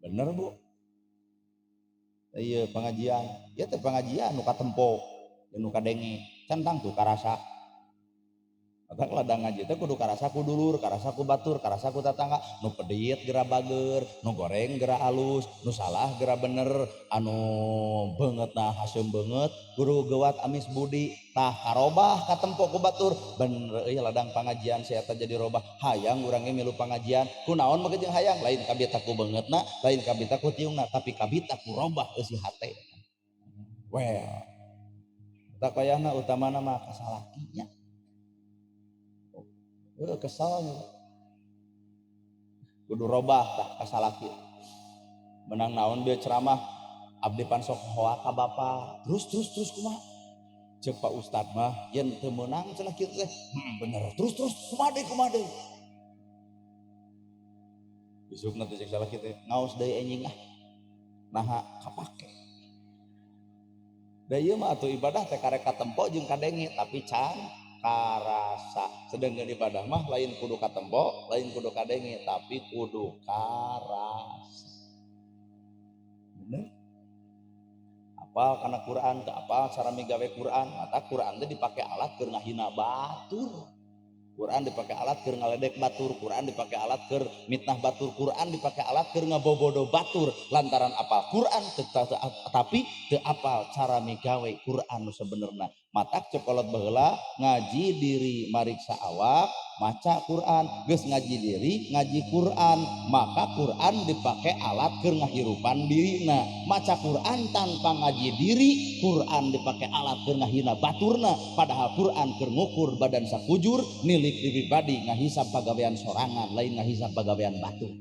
Bener, Bu? Iya pengajian, ieu teh pengajian nu katempo, nu kadenge, can tangtu karasa. Matak ladang ngaji teh kudu karasa ku dulur, karasa ku batur, karasa ku tatangga, nu pedit geura bager, nu goreng geura alus, nu salah geura bener, anu beungeutna haseum beungeut, guru gewat amis budi, tah karobah katempo ku batur, bener euy ladang pangajian si eta jadi robah, hayang urang ge milu pangajian, kunaon make jeung hayang, lain kabita ku beungeutna, lain kabita ku tiungna, tapi kabita ku robah eusi hate. Well, tak payahna utamana mah kasalakinya. Kesal kudu robah tah kasalaki menang naon dia ceramah abdi pan sok hoa ka bapa terus terus terus kumaha cek Pak Ustad mah yen teu meunang cenah kitu teh bener terus terus kumaha deui isukna teh cek salaki teh ngaos deui enjing ah naha kapake da ieu mah atuh ibadah teh karek katempo jeung kadenge tapi can karasa. Sedangkan ibadah mah lain kudu katempo, lain kudu kadenge, tapi kudu karasa. Bener? Apal kana Quran, teu apal cara migawe Quran, mata Quran teh dipake alat keur ngahina batur. Quran dipake alat keur ngaledek batur, Quran dipake alat keur mitnah batur, Quran dipake alat keur ngabobodo batur. Lantaran apal Quran tapi teu apal cara migawe Quran nu sebenerna. Matak cekolot baheula ngaji diri mariksa awak, maca Quran, geus ngaji diri, ngaji Quran, maka Quran dipake alat keur ngahirupan dirina. Maca Quran tanpa ngaji diri, Quran dipake alat keur ngahina baturna, padahal Quran keur ngukur badan sakujur, milik diri pribadi ngahisab pagawean sorangan, lain ngahisab pagawean batur.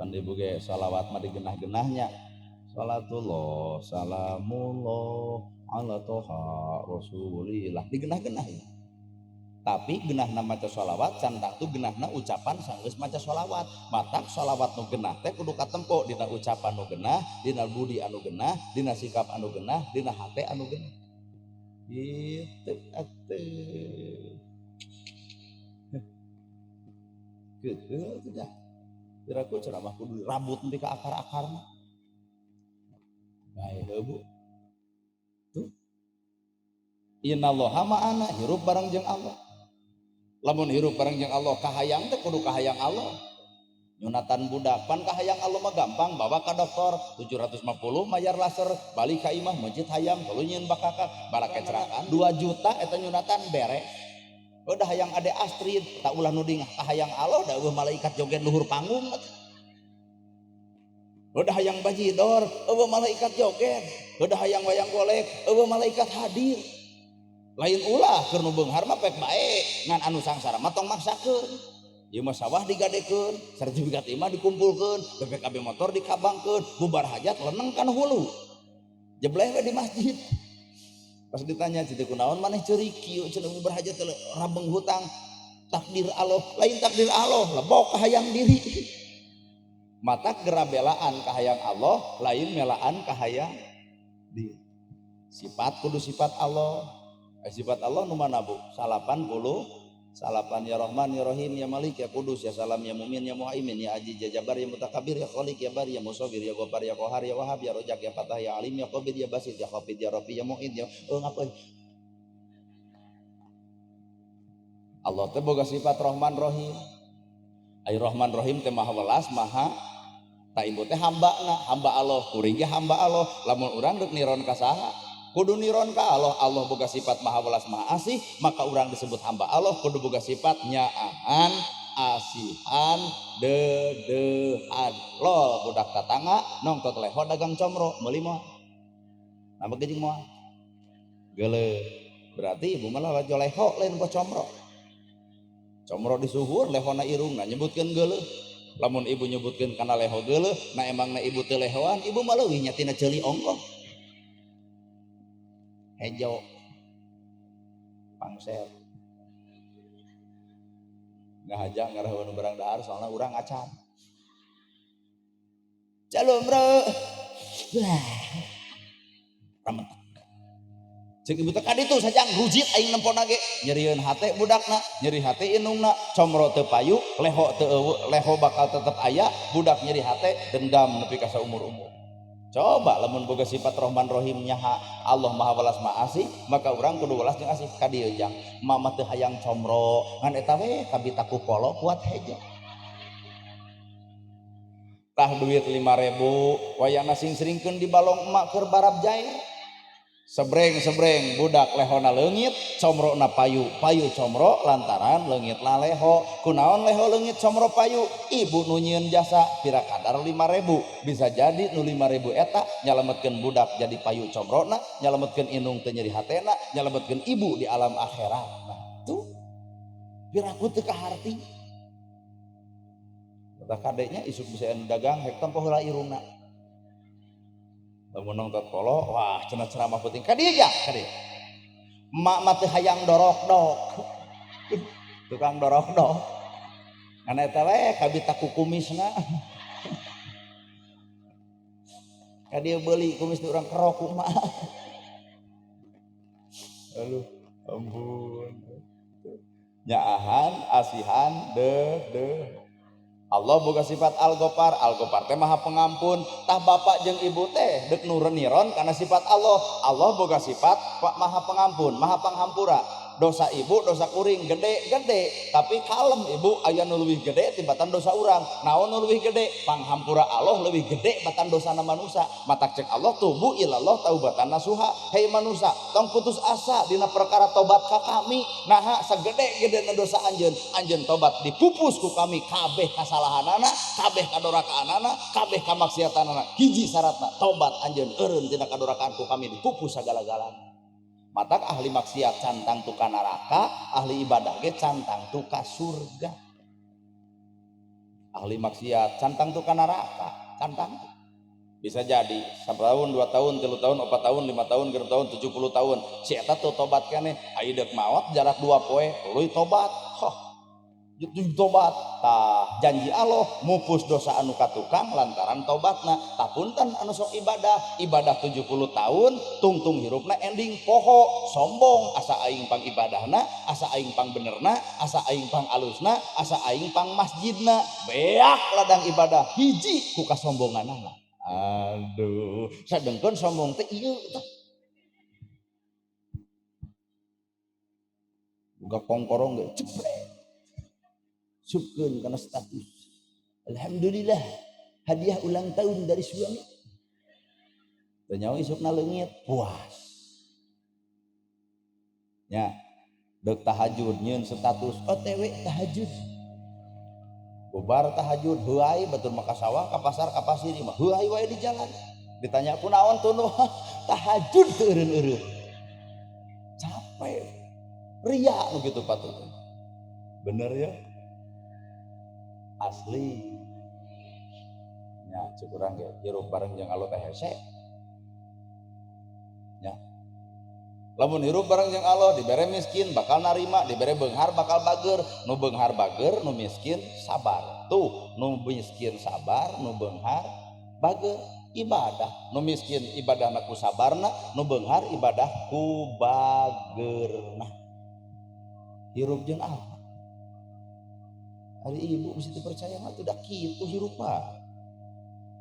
Pan ibu ge salawat mah digenah-genahnya. Salatullah, salamullah ala toha rasulillah digenah-genah ya. Tapi genahna maca sholawat can tangtu genahna ucapan sanggeus maca sholawat. Matak sholawat nu genah teh kudu katempo dina ucapan nu genah, dina budi anu genah, dina sikap anu genah, dina hate anu genah. Gitu atuh. Gitu sudah. Kira-kira ceramah kudu rambut nanti ke akar-akarna. Bae heuh Bu. Tuh. Innallaha ma'ana, hirup bareng jeung Allah. Lamun hirup bareng jeung Allah kahayang teh kudu kahayang Allah. Nyunatan budak pan kahayang Allah mah gampang, bawa ka dokter 750 mayar laser, balik ka imah mencit hayang tuluy nyieun bakakak, barake cerakan 2 juta eta nyunatan beres. Udah hayang ade Astrid, tak ulah nuding kahayang Allah da eueuh malaikat joget luhur panggung. Udah hayang bajidor, eueuh malaikat joget. Udah hayang wayang golek, eueuh malaikat hadir. Lain ulah keur nu beunghar mah pek bae, ngan anu sangsara mah tong maksakeun. Ieu mah sawah digadekeun, sertifikat imah dikumpulkeun, BPKB motor dikabangkeun, bubar hajat leneng kana hulu. Jebleh we di masjid. Pas ditanya citi kunaon maneh ceurik kieu cenah bubar hajat teh rabeng hutang. Takdir Allah, lain takdir Allah, lebok kahayang diri. Matak gerabelaan kahayang Allah, lain melaan kahayang diri. Sifat kudu sifat Allah. Sifat Allah nu mana Bu? 89 ya Rahman ya Rahim ya Malik ya Kudus ya Salam ya Mumin ya Muhaimin ya Aziz ya Jabbar ya Mutakabir ya Khaliq ya Bari ya Musawwir ya Ghaffar ya Qahar ya Wahhab ya Rojak ya Fatah ya Alim ya Qabid ya Basit ya Khafid ya Rafi ya Mu'id ya ngapain. Allah teh boga sifat Rahman Rahim. Ai Rahman Rahim teh maha welas maha tak ibu teh hambana, hamba Allah, kuring ge hamba Allah. Lamun urang deuk niron ka saha? Kudu niron ka Allah. Allah boga sifat maha welas maha asih, maka urang disebut hamba Allah kudu boga sifat nyaahan, asihan, dedehan. Lol budak tatangga nongtot leho dagang comro meuli moal. Nambah gejing moal. Geuleuh. Berarti ibu mah lalajo leho lain po comro. Comro disuhur lehona irungna nyebutkeun geuleuh. Lamun ibu nyebutkeun kana leho geuleuh, na emangna ibu teu lehoan, ibu mah leuwih nya tina ceuli ongkoh. Hejo. Pangser. Ngahaja ngarah nu barang dahar soalna urang acan. Calumro. Wah. Rametek. Cek ibu teh kaditu sajang rujit aing nempona ge nyerieun hate budakna, nyeri hate indungna, comro teu payu, leho teu eueuh, leho bakal tetep aya, budak nyeri hate dendam nepi ka saumur-umur. Coba lamun boga sifat Rahman Rahim nyaha Allah Maha Welas Maha Asih, maka urang kudu welas jeung asih ka dieu jang. Mama teu hayang comro, ngan eta we kabita ku polo kuat hejo. Tah duit 5.000 wayana sing seringkeun di balong emak keur barab jair. Sebreng-sebreng budak lehona leungit, comrona payu, payu comro lantaran leungit laleho. Kunaon leho leungit comro payu? Ibu nu nyieun jasa pira kadar 5.000. Bisa jadi nu 5.000 eta nyalametkeun budak jadi payu comrona, nyalametkeun indung teu nyeri hatena, nyalametkeun ibu di alam akhirat. Nah, tuh piraku teu kaharti. Kata kadenya isuk bisa anu dagang hek tempo heula irungna. Lamun nonton polo, wah cenah ceramah penting. Ka dieu ja, ka dieu. Emak mah teu hayang dorok-dok. Tukang dorok-dok. Ngan eta we kabita ku kumisna. Ka dieu beuli kumis di urang kerok ku emak. Aduh, ampun. Nyaahan, asihan, deh. Allah boga sifat Al-Ghaffar, Al-Ghaffar teh Maha Pengampun. Tah bapak jeung ibu teh deuk nureniron kana sifat Allah. Allah boga sifat Maha Pengampun, Maha Panghampura. Dosa ibu, dosa kuring gede-gede, tapi kalem ibu aya nu leuwih gede tibatan dosa urang. Naon nu leuwih gede? Panghampura Allah leuwih gede batan dosana manusa. Matak cek Allah tubu ilallah taubatan nasuha. Hei manusa, tong putus asa dina perkara tobat ka kami. Naha sagede-gedena dosa anjeun, anjeun tobat dipupus ku kami kabeh kasalahanana, kabeh kadorakaanana, kabeh kamaksiatanana. Hiji syaratna tobat anjeun eureun tina kadorakaan ku kami dipupus sagala-galana. Matak ahli maksiat cantang tu ka neraka, ahli ibadah ge cantang tu ka surga. Ahli maksiat cantang tu ka neraka, cantang. Bisa jadi 1 tahun, 2 tahun, 3 tahun, 4 tahun, 5 tahun, 6 tahun, 70 tahun. Si eta tuh tobat keneh, aya deuk maot jarak 2 poe, tuluy tobat. Hoh. Tobat. Tah janji Allah mupus dosa anu katukang lantaran tobatna. Tah punten anu sok ibadah, ibadah 70 tahun tungtung hirupna ending poho, sombong, asa aing pang ibadahna, asa aing pang benerna, asa aing pang alusna, asa aing pang masjidna, beak ladang ibadah hiji ku kasombonganana. Aduh, sadengkeun sombong teh ieu tah. Boga kongkorong ge ceprek. Subkeun kana status. Alhamdulillah hadiah ulang tahun dari suami. Teu nyaho isukna leungit, puas. Nya, deuk tahajud nyieun status OTW tahajud. Bubar tahajud heuay batur mah ka sawah ka pasar ka pasir mah heuay wae di jalan. Ditanya kunaon tunduh tahajud teu eureun-eureun. Capek. Ria nu kitu patut. Bener ya? Asli. Nya cek urang ge hirup bareng jeung Allah teh hese. Nya. Lamun hirup bareng jeung Allah dibere miskin bakal narima, dibere beunghar bakal bager, nu beunghar bager, nu miskin sabar. Tuh, nu miskin sabar, nu beunghar bager ibadah. Nu miskin ibadahna ku sabarna, nu beunghar ibadah ku bagerna. Hirup jeung Allah. Hari ibu mesti dipercaya mah tuh dah kitu hirup mah.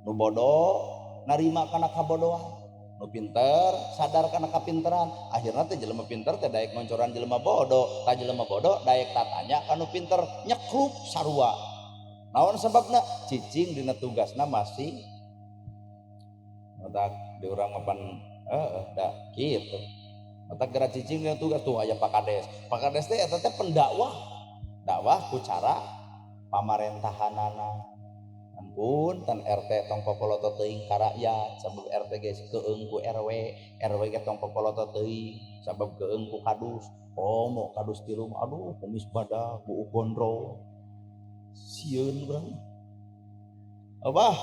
Nu bodoh narima kana kabodohan, nu pinter sadar kana kapinteran. Akhirna teh jelema pinter teh daek ngoncoran jelema bodoh, tah jelema bodoh daek tatanya ka nu pinter nyekrup sarua. Naon sebabna? Cicing dina tugasna masih otak di urang mapan da kitu. Otak geura cicing dina tugas tuh aya Pak Kades. Pak Kades teh eta teh pendakwah. Dakwah ku cara pamarentahanana. Ampun tan RT tong popoloto teuing ka rakyat sabab RT geus keung ku RW, RW ge tong popoloto teuing sabab keung ku kadus. Komo kadus tilu aduh kumis badak buuk gondrong. Sieun urang. Apa?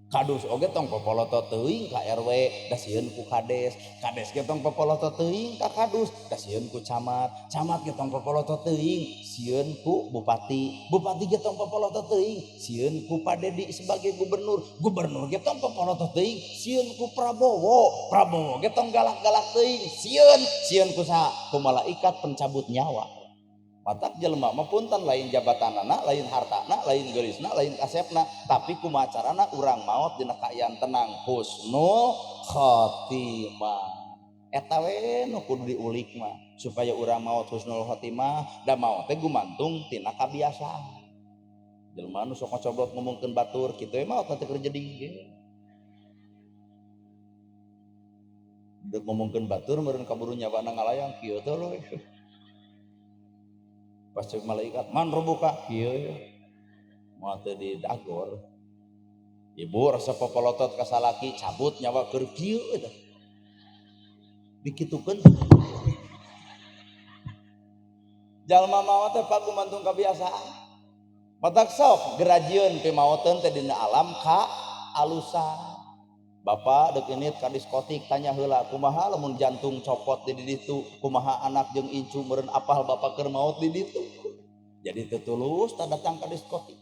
Kadus oge tong popolotot teuing ka RW, da sieun ku kades. Kades ge tong popolotot teuing ka kadus, da sieun ku camat. Camat ge tong popolotot teuing, sieun ku bupati. Bupati ge tong popolotot teuing, sieun ku Pak Dedi sebagai gubernur. Gubernur ge tong popolotot teuing, sieun ku Prabowo. Prabowo ge tong galak-galak teuing, sieun, sieun ku saha? Ku malaikat pencabut nyawa. Matak jelema mah punten lain jabatanana, lain hartana, lain geurisna, lain kasepna, tapi kumaha carana urang maot dina kaayaan tenang, husnul khotimah. Eta we nu kudu diulik mah supaya urang maot husnul khotimah, da maot teh gumantung tina kabiasaan. Jelema nu sok ngocoblot ngomongkeun batur kitu we maot teh keur jadi ge. Deuk ngomongkeun batur meureun kaburu nyawana ngalayang kieu teh leuh. Pas cek malaikat man robuka kieu ya. Moal teu didagor. Ibu rasa popolotot ka salaki cabut nyawa keur kieu eta. Dikitukeun. Jalma maot teh pak gumantung kabiasaan. Matak sok gerajieun pimaoteun teh dina alam ka alusan. Bapak deuk init ka diskotik tanya heula kumaha lamun jantung copot di ditu, kumaha anak jeung incu meureun apal bapak keur maot di ditu. Jadi teu tulus tah datang ka diskotik.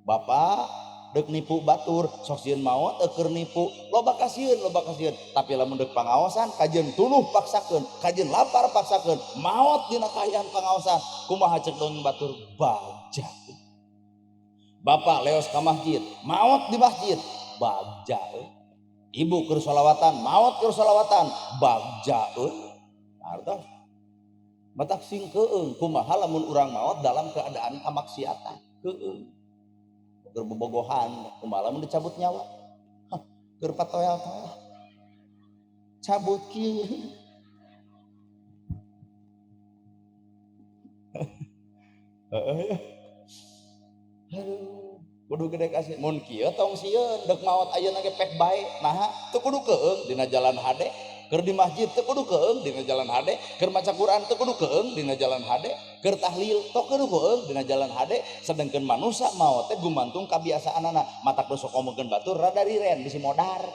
Bapak deuk nipu batur sok sieun maot keur nipu, loba kasieun, loba kasieun. Tapi lamun deuk pangaosan kajeun tuluh paksakeun, kajeun lapar paksakeun, maot dina kaayaan pangaosan. Kumaha ceuk dongeng batur bagja. Bapak leos ka masjid, maot di masjid, bagja. Ibu keur sholawatan, maot keur sholawatan, bagja euy. Artos. Matak sing keung kumaha lamun urang maot dalam keadaan kamaksiatan. Keung. Keur bobogohan, kumaha lamun dicabut nyawa. Hah, keur patoel-toel. Cabut kieu. Heeh ya. Aduh. Kudu gede kasih mun kieu tong sieun deuk maot ayeuna ge pek bae. Naha teu kudu keung dina jalan hade, keur di masjid teu kudu keung dina jalan hade, keur maca Quran teu kudu keung dina jalan hade, keur tahlil teu kudu keung dina jalan hade. Sedengkeun manusa maot teh gumantung kabiasaanana. Matak nu sok ngomongkeun batur rada riren bisi modar.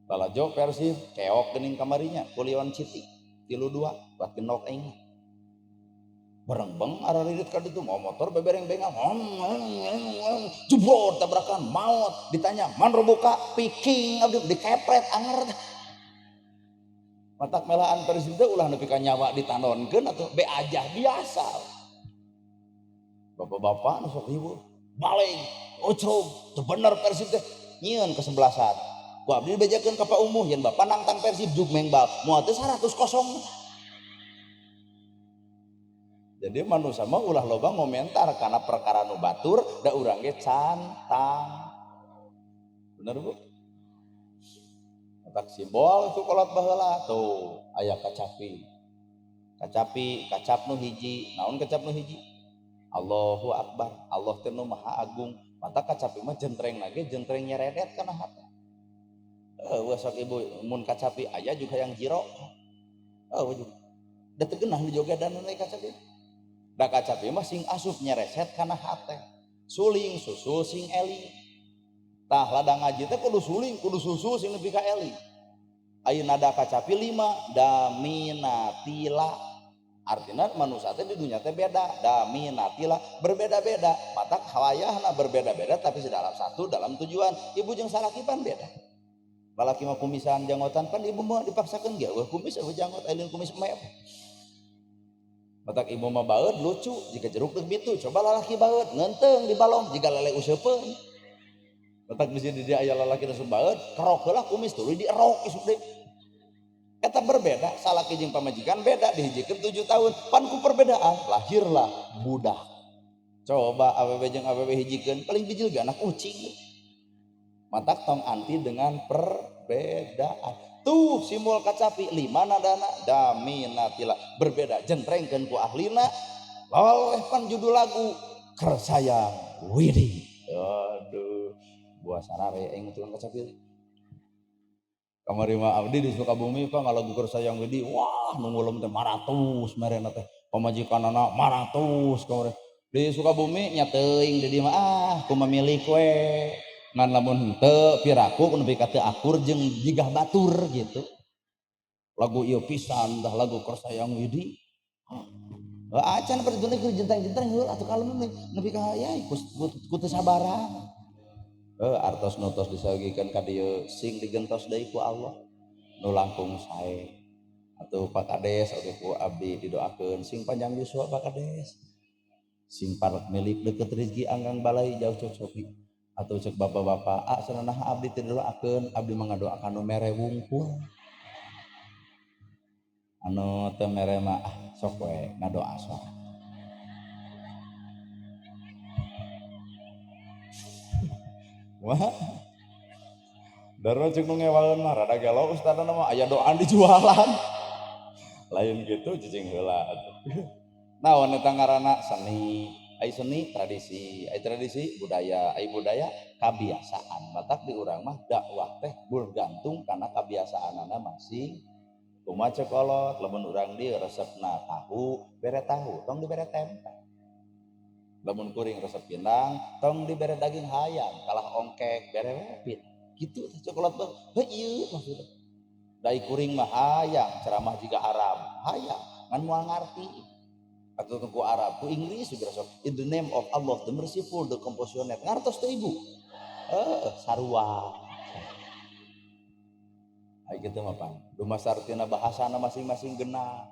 Lalajo Persib keok geuning kamarinya kulion City 3-2 buat genok aing. Barengbeng araririt ka ditu mau motor bebereng bengal jebrot tabrakan maot ditanya man roboka piking abdi dikepret anger. Matak melaan Persib teh ulah nepi ka nyawa ditanonkeun atuh be aja biasa. Bapak-bapak nu sok riweuh balik ocrog teu bener Persib teh nyieun kesebelasan. Ku abdi dibejakeun ka Pak Umuh yen bapak nangtang Persib jug mengbal moal teh 100 kosong. Jadi manusia mah ulah loba ngomentar karena perkara nu batur da urang ge cantang. Bener Bu? Matak simbol itu kolot baheula tuh aya kacapi. Kacapi, kacap nu hiji, naon kacap nu hiji? Allahu Akbar, Allah teh nu maha agung. Matak kacapi mah jentreng lagi, jentreng nyeredet kana hate. Heueuh sok ibu mun kacapi aya juga yang jiro. Heueuh juga. Da teu geunah dijogedan we kacapi. Da kacapi mah sing asup nyereset kana hate. Suling susul sing eling. Tah ladang ngaji teh kudu suling, kudu susul sing nepi ka eling. Ayeuna nada kacapi 5 daminatila. Artinya manusia teh di dunia teh beda, daminatila berbeda-beda. Matak hawayahna berbeda-beda tapi dalam satu dalam tujuan. Ibu jeung salaki pan beda. Lalaki mah kumisan janggotan pan ibu mah dipaksakeun ge eueuh kumis eueuh janggot ayeuna kumis mep. Matak ibu mah baeud lucu jika jeruk deuk bitu coba lalaki baeud ngeunteung di balong jika lele useupeun. Matak bisi di dieu aya lalaki nu baeud kerok heula kumis tuluy dierok isuk deui. Eta berbeda salaki jeung pamajikan beda dihijikeun 7 tahun pan ku perbedaan lahirlah budak. Coba awewe jeung awewe hijikeun paling bijil ge anak ucing. Matak tong anti dengan perbedaan. Tuh simbol kacapi 5 nadana daminatila berbeda jentrengkeun ku ahlina loleh pan judul lagu Kersayang Widi. Aduh buah sarare aing tukang kacapi. Kamari mah abdi di Sukabumi Pak ngalagu Kersayang Widi wah nu ngulem teh 500 merena teh pamajikanana 500 kamari. Di Sukabumi nya teuing di dieu mah ah kumaha milik we. Ngan lamun henteu piraku nepi ka teu akur jeung jigah batur gitu. Lagu ieu pisan tah lagu Kersayang Widi. Acan perjalanan keur jenteng-jenteng heula atuh kalem nepi ka yai ku teu sabaran. Artos nu tos disagikeun ka dieu sing digentos deui ku Allah nu langkung sae. Atuh Pak Kades oge ku abdi didoakeun sing panjang yuswa Pak Kades. Sing parek milik deket rezeki anggang balai jauh cocoki. Atau cek bapak-bapak ah cenah abdi teu didoakeun abdi mah ngadoakan nu mere wungkul. Anu teu mere mah ah sok we ngadoa sorangan. Wah. Darah cek nu ngewaeun mah rada gelo ustadna mah aya doaan dijualan. Lain gitu cicing heula atuh. Naon eta ngaranna seni, ai seni tradisi, ai tradisi budaya, ai budaya kabiasaan. Matak di urang mah dakwah teh bergantung kana kabiasaanana masing. Kumaha cek kolot lamun urang dieu resepna tahu, bere tahu, tong dibere tempe. Lamun kuring resep pindang, tong dibere daging hayam, kalah ongkek, bere we. Gitu teh cek kolot mah, heuh ieu maksudna. Dai kuring mah hayang, ceramah jiga Arab, hayang, ngan moal ngarti. Atau ku Arab, ku Inggris juga sok. In the name of Allah, the merciful, the compassionate. Ngartos teh ibu. Sarua. Ai kitu mah pan. Dumasar tina bahasana masing-masing genah.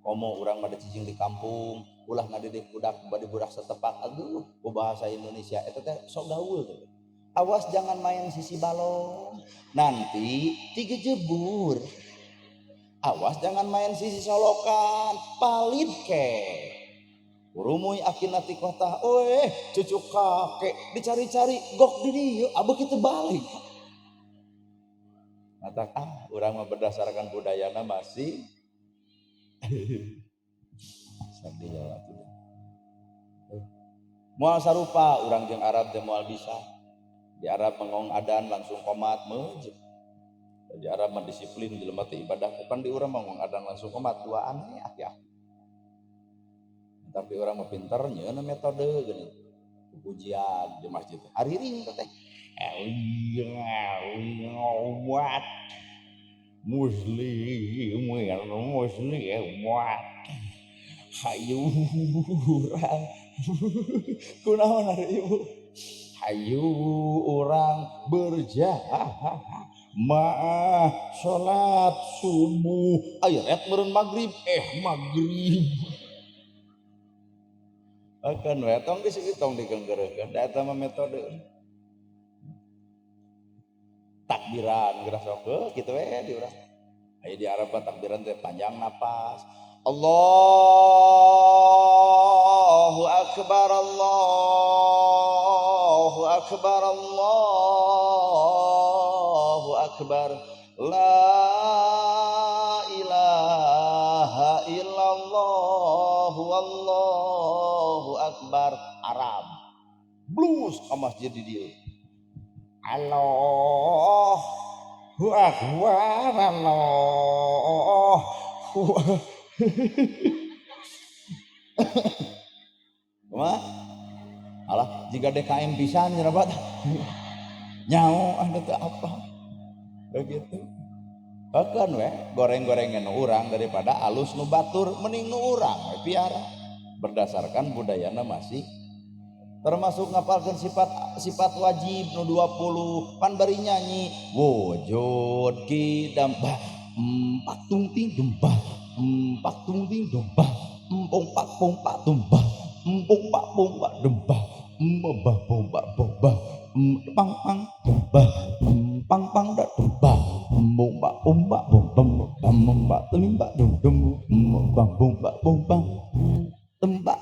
Komo urang mah cicing di kampung, ulah ngadidik budak bade budak setepak. Aduh, ku bahasa Indonesia eta teh sok gaul teh. Awas jangan main sisi balong. Nanti digejebur. Awas jangan main sisi solokan, palid ke. Urumuy akina ti kota, oeh cucu kakek dicari-cari gok di dieu, abeuh kitu balik. Matak ah urang mah berdasarkan budayana masih sadih atuh. Moal sarupa urang jeung Arab teh moal bisa. Di Arab mengong adan langsung komat meujeuh. Di Arab mah disiplin jelema teh ibadah, pan di urang mah ngong adan langsung komat dua aneh aki-aki. Tapi urang mah pinter nyeuna metode geuning. Pujian di masjid. Hariring teh. Umat muslimin muslimat hayu urang kunaon ari ibu hayu urang berjamaah salat subuh aya ret meureun magrib magrib akan we tong di situ tong digenggereukeun da eta mah metode takbiran geura sok kitu we di urang aya di Arab takbiran teh panjang napas Allahu akbar Allahu akbar Allahu akbar la ilaha illallah wallahu akbar Arab blues ka masjid di dieu Allahu akbar Allahu kumaha alah jika DKM pisan cenah bat nyaho anu teu apa begitu bahkan we goreng-gorengan nu urang daripada alus nu batur mending nu urang we piara berdasarkan budayana masih termasuk ngapalkeun sifat wajib nu 20 pan bari nyanyi wujud kidam bah empat tungting dumbah empat tungting dumbah empat pompa dumbah empat pompa dumbah mbah bomba bomba pang pang dumbah pang pang da dumbah bomba bomba bomba bomba tumba dum dum bomba bomba bomba tembak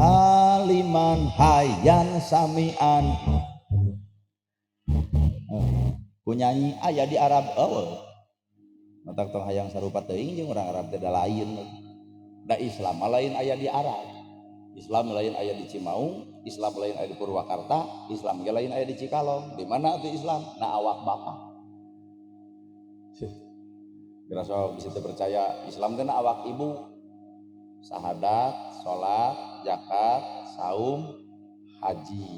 haliman hayan samian ku nyanyi aya di Arab eueuh matak tong hayang sarupa teuing jeung urang Arab teh da lain da Islam lain aya di Arab Islam lain aya di Cimaung Islam lain aya di Purwakarta Islam ge lain aya di Cikalong di mana atuh Islam na awak bapak geura sok bisa teu percaya Islam teh na awak ibu sahadat, salat, zakat, saum, haji.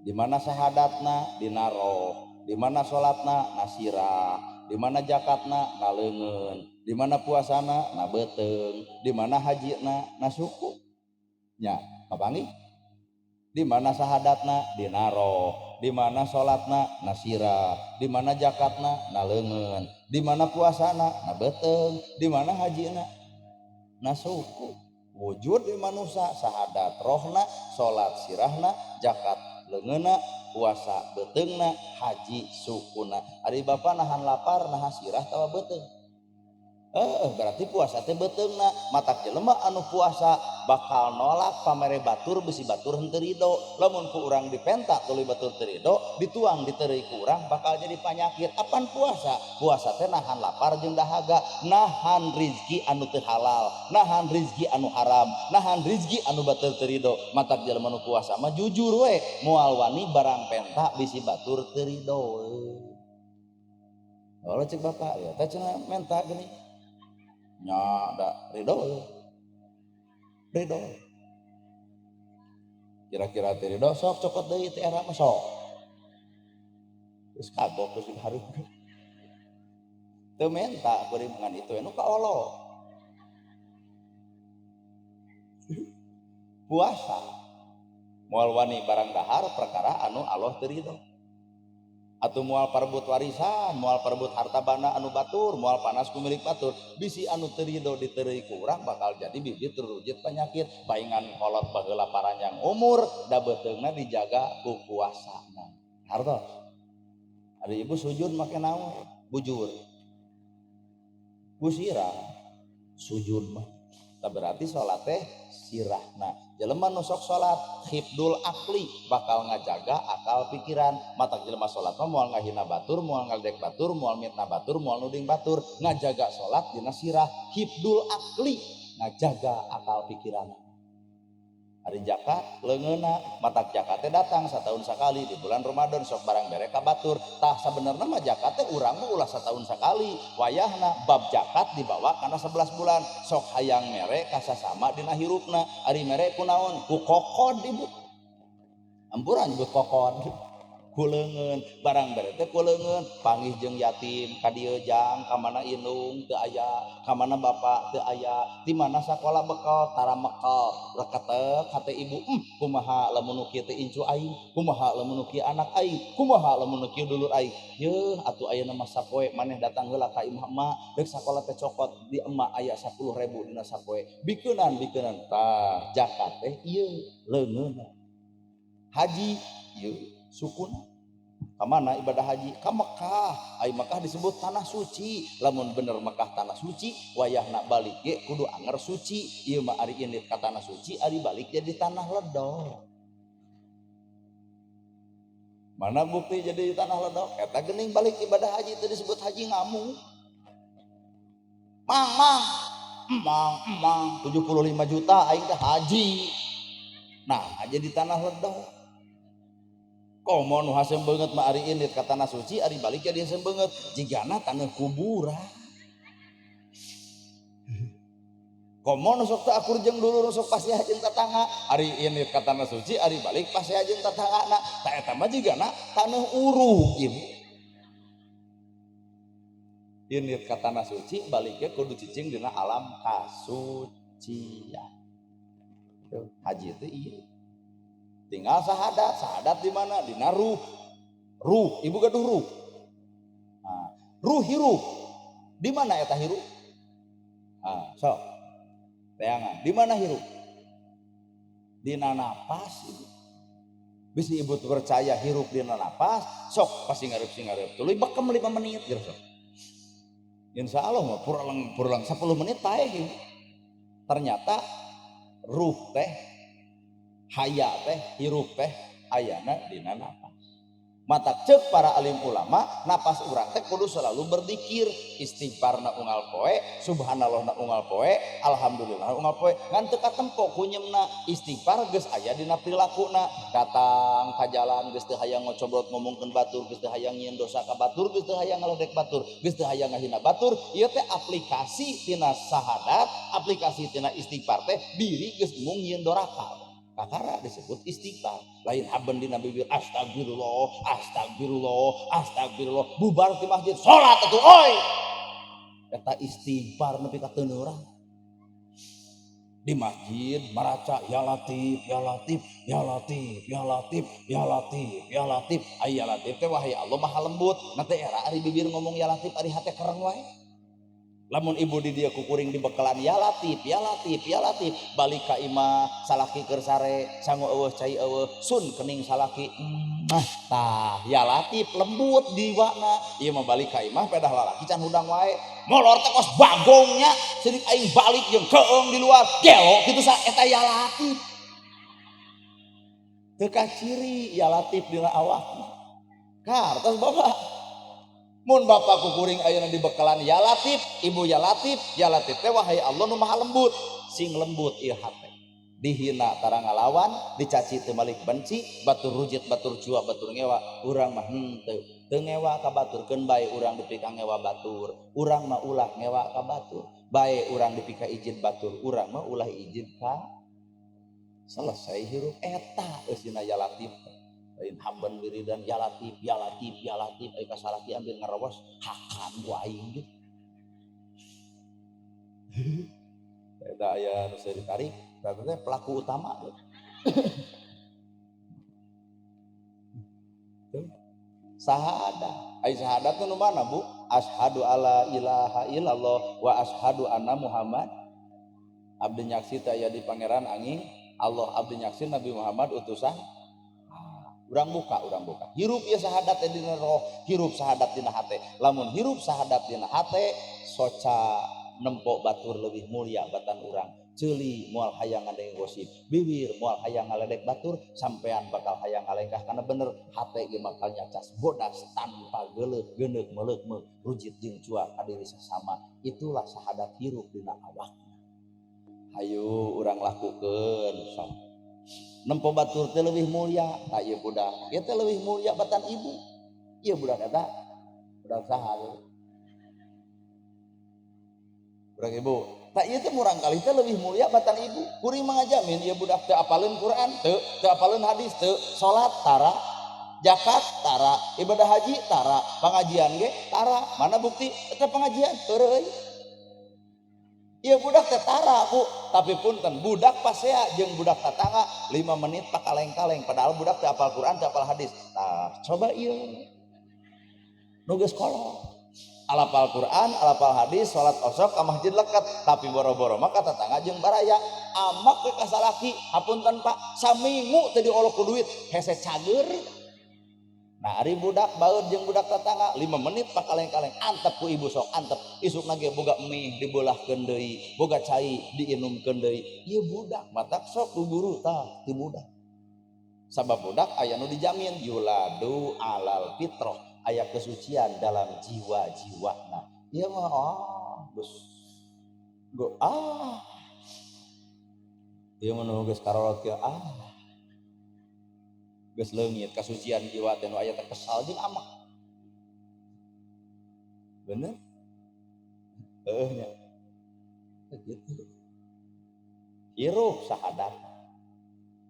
Di mana sahadatna? Dina roh. Di mana salatna? Na sirah. Di mana zakatna? Na leungeun. Di mana puasana? Na beuteung. Di mana hajina? Na suku. Nya, kapanggih? Di mana sahadatna? Dina roh. Di mana salatna? Na sirah. Di mana zakatna? Na leungeun. Di mana puasana? Na beuteung. Di mana hajina? Na suku. Wujud di manusia sahadat rohna, salat sirahna, zakat leungeunna, puasa beuteungna, haji sukuna. Ari bapa nahan lapar, nahan sirah tawa beuteung. Berarti puasa teh beuteungna. Matak jelema anu puasa bakal nolak pamere batur bisi batur henteu rido. Lamun ku urang dipenta tuluy batur teu rido, dituang diteureuy ku urang bakal jadi panyakit. Apan puasa? Puasa teh nahan lapar jeung dahaga, nahan rizki anu teu halal, nahan rizki anu haram, nahan rizki anu batur teu rido. Matak jelema nu puasa mah jujur we, moal wani barang penta bisi batur teu rido. Oh, cek bapak ya, teh cenah menta geuning. Nya da ridho. Ridho. Kira-kira teh ridho sok cokot deui teh era mah sok. Geus kagok geus dihareup. Teu menta kuring ngan itu anu ka Allah. Puasa moal wani barang dahar perkara anu Allah teu ridho. Atau mual parebut warisan, mual parebut harta banda anu batur, mual panas ku milik batur. Bisi anu teu rido diteureuy ku urang bakal jadi bibit rujit penyakit. Paingan kolot baheula paranjang umur, da beuteungna dijaga ku puasana. Hartos. Ada ibu sujud make naon? Bujur. Ku sirah. Sujud mah. Tah berarti salat teh sirahna. Jelema nu sok salat hibdul akli bakal ngajaga akal pikiran. Matak jelema salat mah moal ngahina batur, moal ngaledek batur, moal mitnah batur, moal nuding batur, ngajaga salat dina sirah. Hibdul akli ngajaga akal pikiran. Ari zakat leungeunna, matak zakat teh datang satahun sakali di bulan Ramadan sok barang bere ka batur. Tah sabenerna mah zakat teh urang mah ulah satahun sakali. Wayahna bab zakat dibawa kana 11 bulan. Sok hayang mere ka sasama dina hirupna. Ari mere ku naon? Ku kokod ibu. Ampura nyebut kokod. Ku leungeun, barang bere teh ku leungeun, panggih jeung yatim ka dieu jang, ka mana indung teu aya, ka mana bapak teu aya, di mana sakola bekal tara mekal, reketek hate ibu, kumaha lamun nu kieu teh incu aing, kumaha lamun nu kieu anak aing, kumaha lamun nu kieu dulur aing. Yeuh atuh ayeuna mah sapoe maneh datang heula ka imah emak, deuk sakola teh cokot di emak aya 10.000 dina sapoe. Bikeunan bikeunan tah zakat teh ieu leungeunna. Haji ieu sukuna. Kamana ibadah haji? Ka Mekah. Ai Mekah disebut tanah suci. Lamun bener Mekah tanah suci, wayahna balik ge kudu anger suci. Ieu mah ari indit ka tanah suci, ari balik jadi tanah ledok. Mana bukti jadi tanah ledok? Eta geuning balik ibadah haji itu disebut haji ngamuk. Mang mang emang emang 75 juta aing teh haji. Nah, jadi tanah ledok. Komo nu hasem beungeut mah ari indit ka tanah suci, ari balik jadi hasem beungeut jigana tanah kuburan. Komo nu sok teu akur jeung dulur nu sok pasea jeung tatangga, ari indit ka tanah suci, ari balik pasea jeung tatanggana. Ta eta mah jigana tanah uruk ieu. Indit ka tanah suci baliknya kudu cicing dina alam kasucian. Tuh, haji itu iya. Tinggal sahadat, sahadat di mana? Dina ruh. Ruh, ibu gaduh ruh. Nah, ruh hirup. Di mana eta hirup? Nah, sok. Teangan, di mana hirup? Dina napas ibu. Bisi ibu percaya hirup dina napas, sok pasti ngarep-ngarep. Tuluy bekem 5 menit gitu sok. Insya Allah mah pulang 10 menit paeh ibu. Ternyata ruh teh haya teh hirup teh ayana dina napas. Mata cek para alim ulama, napas urang teh kudu selalu berzikir, istighfarna unggal poe, subhanallah na unggal poe, alhamdulillah unggal poe, ngan teu katempo kunyemna istighfar geus aya dina prilakuna, datang ka jalan geus teu hayang ngocobrot ngomongkeun batur, geus teu hayang nyieun dosa ka batur, geus teu hayang ngaledek batur, geus teu hayang ngahina batur, ieu teh aplikasi tina sahadat, aplikasi tina istighfar teh diri geus mung nyieun doraka Kakara disebut istighfar. Lain haben dina bibir astagfirullah, astagfirullah, astagfirullah, bubar di masjid salat atuh oi. Eta istighfar nepi ka teu neurang. Di masjid maraca ya latif, ya latif, ya latif, ya latif, ya latif, ya latif. Ai ya latif teh wahai Allah maha lembut. Na teh era ari bibir ngomong ya latif ari hate kereng wae. Lamun ibu di dia kukuring di bekalan ya latif, ya latif, ya latif, balik ka imah salaki keur sare, sangu eueuh cai eueuh, sun kening salaki. Mah tah ya latif lembut jiwana. Ieu mah balik ka imah pedah lalaki can hudang wae. Molor teh kos bagongnya, sirik aing balik jeung keung di luar, gelo kitu sa eta ya latif. Teu kaciri ya latif dina awakna. Kartos bapak. Mun bapak kukuring ayeuna di bekalan ya latif, ibu ya latif teh wahai Allah nu maha lembut, sing lembut ieu hate. Dihina tara ngalawan, dicaci teu malik benci, batur rujit, batur cua, batur ngewa, urang mah henteu. Teu ngewa ka batur keun bae urang dipika ngewa batur, urang mah ulah ngewa ka batur. Bae urang dipika izin batur, urang mah ulah izin ka. Selesai hirup eta geus dina ya latif. Lain haben wiridan ya latif, ya latif, ya latif, ai kasalaki ambil ngarewas hakan ku aing gitu. Eta aya nu ditarik, eta teh pelaku utama. Sahada. Ai syahadat teh nu mana, Bu? Asyhadu alla ilaha illallah wa asyhadu anna Muhammad abdi nyaksi teh aya di pangeran angin Allah, abdi nyaksi Nabi Muhammad utusan. Urang buka, urang buka. Hirup ieu syahadat teh dina roh, hirup syahadat dina hate. Lamun hirup syahadat dina hate, soca nempo batur leuwih mulia batan urang. Ceuli moal hayang ngadenge gosip, bibir moal hayang ngaledek batur, sampean bakal hayang ngalengkah kana bener, hate ge bakal nyacas bodas tanpa geuleuh, geuneuk meuleuk rujit jeung cua ka diri sesama. Itulah syahadat hirup dina awakna. Hayu urang lakukeun sok. Nempo batur teh leuwih mulia, tah ieu budak. Ieu teh leuwih mulia batan ibu. Ieu budak eta budak saha? Budak ibu. Tah ieu teh murang kali teh leuwih mulia batan ibu. Kuring mah ngajamin ieu budak teu apaleun Quran, teu apaleun hadis, teu salat tara, zakat tara, ibadah haji tara, pengajian ge tara. Mana bukti eta pengajian? Heureuy. Ieu budak teh tara, Bu. Tapi punten, budak pasea jeung budak tatangga 5 menit pakaleng-kaleng padahal budak teh apal Quran, teh apal hadis. Tah, coba ieu. Nu geus kolot. Alapal Quran, alapal hadis, salat osok ka masjid leket, tapi boro-boro mah ka tatangga jeung baraya. Amak we ka salaki, hapunten Pak, saminggu teh diolok ku duit, hese cager. Nah, ari budak baeur jeung budak tetangga 5 menit pakaleng-kaleng, antep ku ibu sok antep. Isukna ge boga mie dibelahkeun deui, boga cai diinumkeun deui. Ieu budak matak sok ku guru tah ti budak. Sabab budak aya nu dijamin yuladu alal fitrah, aya kesucian dalam jiwa-jiwana. Ieu mah geus go ah. Ieu mah nu geus karolot kieu ah. Geus leungit kasucian jiwa teh nu aya teh kesal jeung amak. Bener? Heueuh nya. Gitu. Hirup sahadat.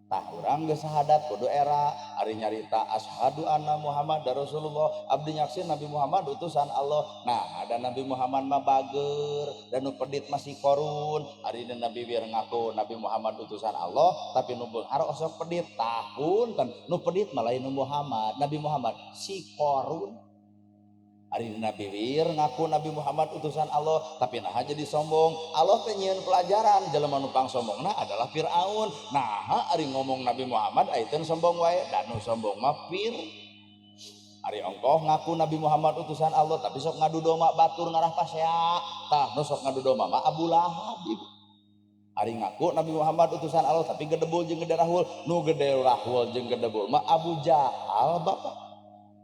Tah urang geus sahadat kudu era ari nyarita asyhadu anna Muhammad Rasulullah, abdi nyaksi Nabi Muhammad utusan Allah. Nah, ada Nabi Muhammad mah bager dan nu pedit masih korun. Ari Nabi wir ngaku Nabi Muhammad utusan Allah, tapi nu beunghar osok pedit. Tah punten, nu pedit mah lain nu Muhammad, Nabi Muhammad si korun. Ari Nabi wir ngaku Nabi Muhammad utusan Allah, tapi naha jadi sombong. Allah teh nyieun pelajaran jelema nu pangsombongna adalah Firaun. Naha ari ngomong Nabi Muhammad aiteun sombong wae, dan nu sombong mah Fir. Ari ongkoh ngaku Nabi Muhammad utusan Allah, tapi sok ngadu domba batur ngarah pasea. Tah nu sok ngadu domba mah Abu Lahab. Ari ngaku Nabi Muhammad utusan Allah, tapi gedebul jeung gede rahul. Nu gede rahul jeung gedebul mah Abu Jahal bapak.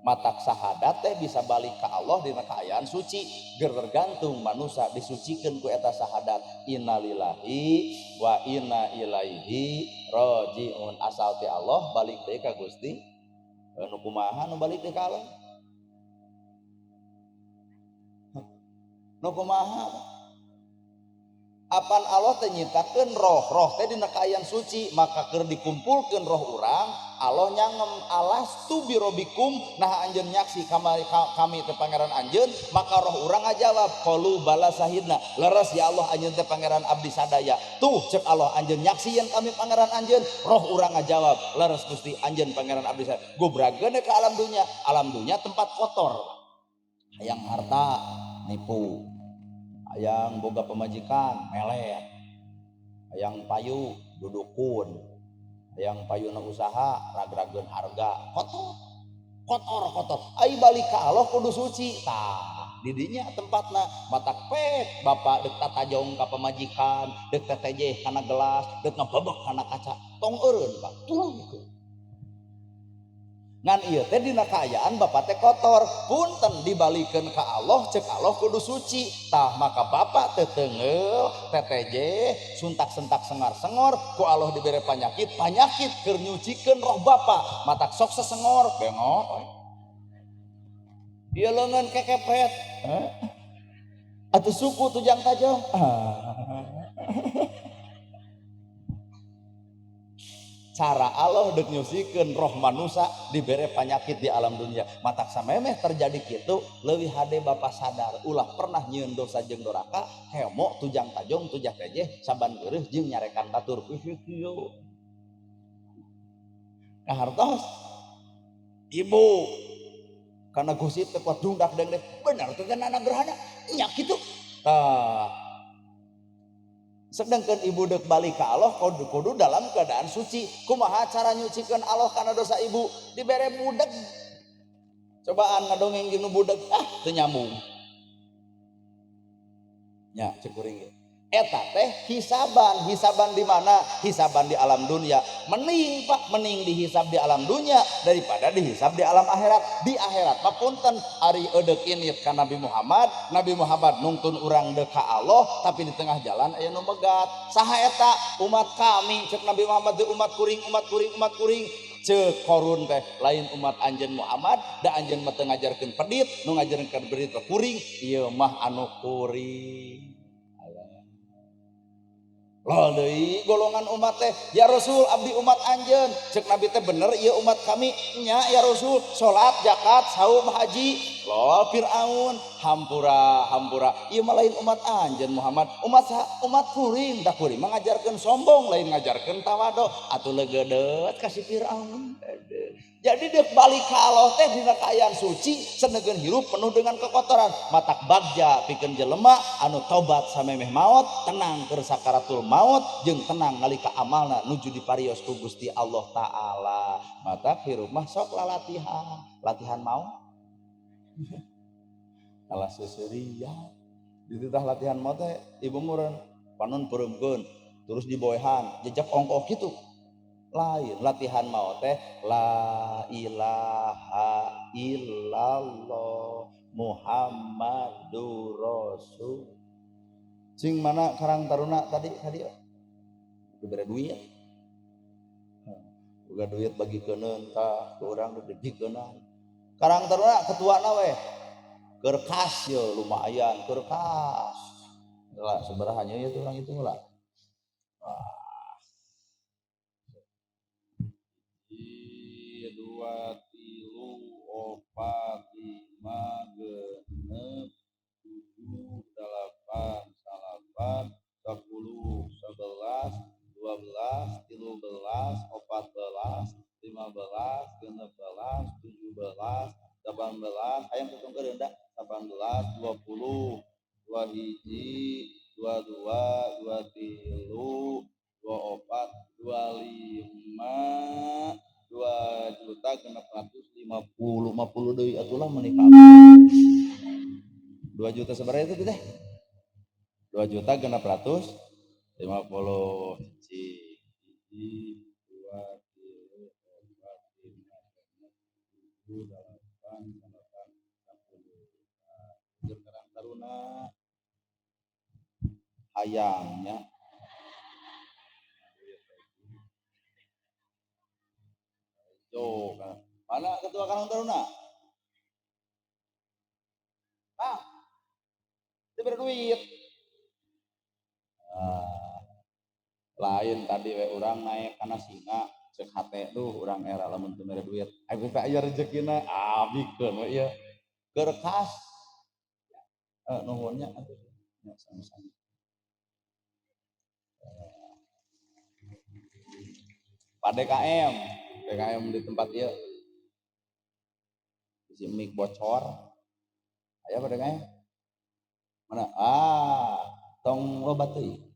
Matak sahadat teh bisa balik ke Allah dina kaayaan suci, tergantung manusia disucikeun ku eta sahadat. Innalillahi wa inna ilaihi rajiun. Asal ti Allah balik deui ka Gusti. Nu kumaha nu balik deui ka Allah? Nu kumaha? Apan Allah teh nyiptakeun roh, roh teh dina kaayaan suci, maka keur dikumpulkeun roh urang, Allah nyangem alastu birobikum, nah anjeun nyaksi kami teh pangeran anjeun, maka roh urang ngajawab qalu bala sahidna, leres ya Allah anjeun teh pangeran abdi sadaya. Tuh cek Allah anjeun nyaksi yen kami pangeran anjeun, roh urang ngajawab leres Gusti anjeun pangeran abdi sadaya. Gobrageun ke alam dunya tempat kotor. Hayang harta nipu, hayang boga pemajikan melet, hayang payu dudukun, hayang payuna usaha ragrageun harga, kotor kotor kotor. Ai balik ka Allah kudu suci. Tah didinya tempatna matak pek bapak dek tatajong ka pamajikan, dek tetejeh kana gelas, dek ngebebek kana kaca, tong eureun Pak, tuluykeun. Ngan ieu teh dina kaayaan bapak teh kotor, punten dibalikeun ka Allah, cek Allah kudu suci. Tah maka bapak teh teunggeul, tetejeh, suntak-sentak sengar-sengor, ku Allah dibere panyakit, panyakit keur nyucikeun roh bapak. Matak sok sesengor, bengok. Ieu leungeun kekepet. Hah? Atuh suku tujang tajong. Cara Allah dek nyusikeun roh manusia dibere penyakit di alam dunia. Matak samemeh terjadi kitu leuwih hade bapak sadar ulah pernah nyieun dosa jeung doraka, hemo tujang tajong tujah tejeh saban geureuh jeung nyarekan batur. Kieu. Kahartos ibu karena gosip teh kuat dungdak dengdek bener teh anak gerhana nya kitu. Tah sedangkan ibu dek balik ke Allah kudu dalam keadaan suci. Kumaha cara nyucikeun Allah karena dosa ibu? Dibere budeg. Cobaan ngadongeng jeung nu budeg, ah teu nyambung. Nya cek kuring ge. Eta teh hisaban, hisaban di mana? Hisaban di alam dunia. Mending Pak, mending dihisab di alam dunia daripada dihisab di alam akhirat. Di akhirat mah punten ari eudek init ka Nabi Muhammad, Nabi Muhammad nungtun urang deuk ka Allah, tapi di tengah jalan aya nu megat. Saha eta? Umat kami, cek Nabi Muhammad teh umat kuring, umat kuring, umat kuring. Cek Korun teh lain umat anjeun Muhammad, da anjeun mah teu ngajarkeun pedit, nu ngajarkeun pedit kuring, ieu mah anu kuring. Lol deui golongan umat teh, ya Rasul abdi umat anjeun. Cek Nabi teh bener ieu umat kami nya ya Rasul, salat, zakat, saum, haji. Lol Firaun, hampura hampura. Ieu mah lain umat anjeun Muhammad, umat saha? Umat kuring. Da kuring mah ngajarkeun sombong, lain ngajarkeun tawadu. Atuh leugeudeut ka si Firaun. Jadi deuk balik ka Allah teh dina kaayaan suci, senegeun hirup penuh dengan kekotoran. Matak bagja pikeun jelema anu tobat samemeh maot, tenang keur sakaratul maut jeung tenang nalika amalna nuju diparios ku Gusti Allah Taala. Matak hirup mah sok lalatihan, latihan maot. Alah seuseurian. Dititah latihan maot teh ibu meureun panon peureumkeun, terus diboehan, jejak ongkoh kitu. Lain latihan maot teh la ilaha illallah Muhammadur Rasul. Sing mana Karang Taruna tadi tadi dibere duit. Boga duit bagi keuneun tah ke urang dibikeunan. Karang Taruna ketuana we. Kerkas ye lumayan kerkas. Lah sabaraha nya ieu urang itu lah. Wah. 1, 2, 3, 4, 5, 6, 7, 8, 9, 10, 11, 12, 13, 14, 15, 16, 17, 18, hayang tutungkeun rendah, 18, 20, 21, 22, 23, 24, 25, 2.650.000, 50 deui atulah menikah. 2 juta sabaraha itu teh? 2.650.000. Hiji, 2, 3, 4, 5, 6, 7, 8, 9, 10. Jeung Karang Taruna hayangnya Tuh, mana ketua Karang Taruna? Bang, diberi duit. Lain tadi we urang naik kana singa cek hate duh urang era lamun teu mere duit. Abi teh aya rezekina, ah bikeun we ieu. Keur kas. Nuhun nya atuh. Ya sami-sami. Pak DKM, DKM di tempat ieu. Si mic bocor. Aya Pak DKM? Mana? Ah, tong loba teuing.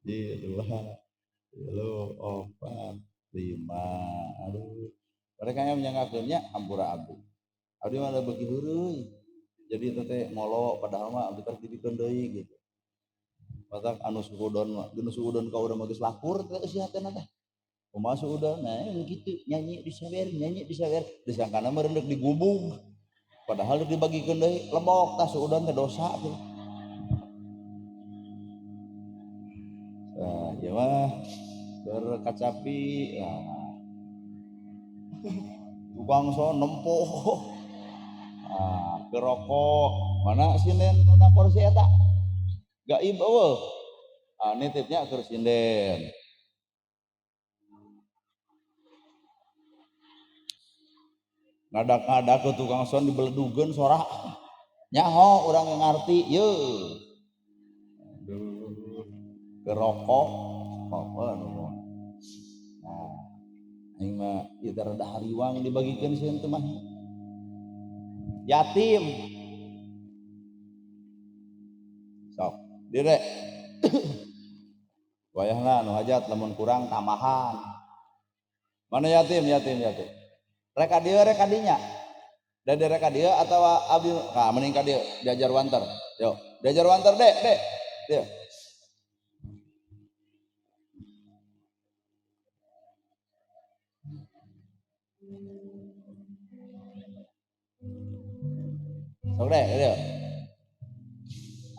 2, 3, 4, 5. Aduh. Mereka yang menyangkakeun nya hampura abdi. Abdi mah beuki heureuy. Jadi teh teh ngolo padahal mah abdi teh dibikeun deui gitu. Matak anu suudon mah, geus suudon ka urang mah geus lakur teh eusi hatena teh. Kumaha suudon? Nah, kitu nyanyi disawer, nyanyi disawer. Disangkana mah reundek digubug. Padahal dibagikeun deui lebok tah suudon teh dosa tuh. Nah, ieu mah berkacapi nah. Tukang son nempo. Nah, kerokok. Mana sinden nu kursi eta? Gaib eueuh. Ah, nitipnya keur sinden. Ngadak-ngadak ke tukang son dibeledugeun sorak. Nyaho urang ngarti yeuh. Aduh. Kerokok apa nuhun. Nah, aing mah ieu teh rada hariwang dibagikeun sieun teh mah. Yatim. Sok, dire. Wayahna nu hajat lamun kurang tambahan. Mana yatim, yatim, yatim. Reka dieu reka dinya. Da reka dieu atawa abdi ka mending ka dieu diajar wanter. Yo, diajar wanter dek, dek. Dieu. Sok deh, dia.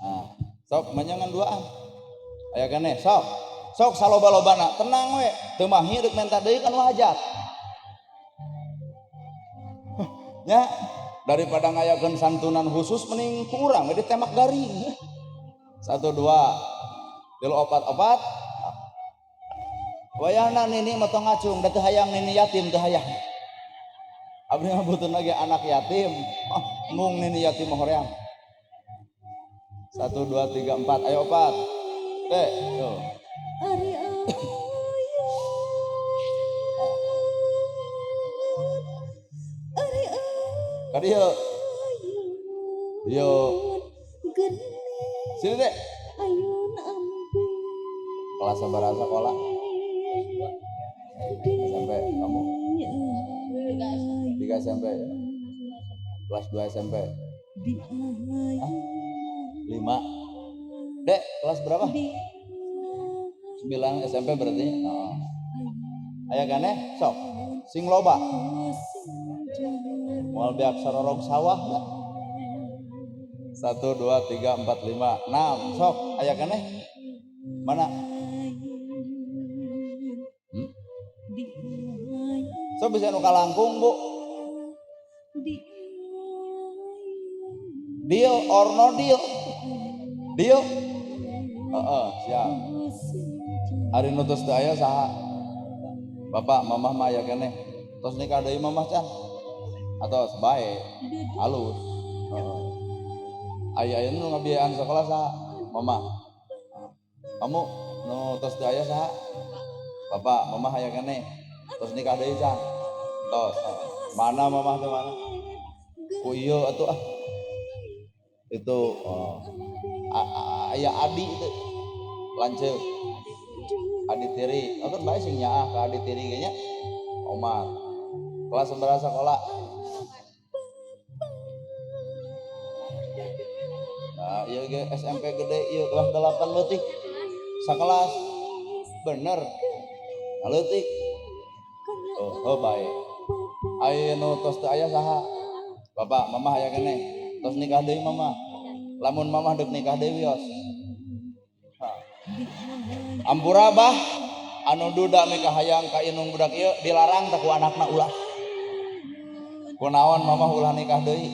Ah, sok manyangan duaan. Aya keneh, sok. Sok saloba-lobana, tenang we. Teu mahi deuk menta deui kan hajat. Nya, daripada ngayakeun santunan khusus mending ku urang we ditembak garing. 1 2 3 4 4. Wayahna nini mah tong ngacung, da teu hayang nini yatim teu hayang. Abdi mah butuh lagi anak yatim. Oh, mung nini yatim mah hoream. 1 2 3 4, ayo 4. Teh, tuh. Ari ayun. Ari ayun. Ka dieu. Dieu. Geuning. Sini, Dek. Ayun ampi. Kelas sabaraha sekolah? SMP kamu? 3 SMP. Kelas 2 SMP. Hah? 5. Dek, kelas berapa? 9 SMP berarti. Oh. Aya keneh? Sok. Sing loba. Moal beak sarorog sawah da. 1 2 3 4 5 6. Sok, aya keneh? Mana? Sok bisa nu kalangkung, Bu. Deal or no deal? Deal? Heeh, siap. Ari nu tos teu aya saha? Bapak, mamah mah aya keneh. Tos nikah deui mamah can? Atos bae. Halus. Heeh. Aya aya nu ngabiayaan sekolah saha? Mamah. Kamu nu tos teu aya saha? Bapak, mamah aya keneh. Tos nikah deui can? Tos. Mana mamah teh mana? Ku ieu atuh ah. Itu oh. Aya adi itu lanceuk. Adi tiri. Oh, kan bae sing nyaah ka adi tiri ge nya. Omar. Kelas sabaraha sekolah? Nah, ieu ge SMP gede ieu kelas 8 leutik. Sakelas. Bener. Nah, leutik. Oh, oh bae. Aya nu tos teu aya saha? Bapak, mamah aya keneh. Tos nikah deui mamah. Lamun mamah deuk nikah deui wios. Ampura bah, anu duda mikahayang ka inung budak ieu dilarang teh ku anakna ulah. Kunaon mamah ulah nikah deui?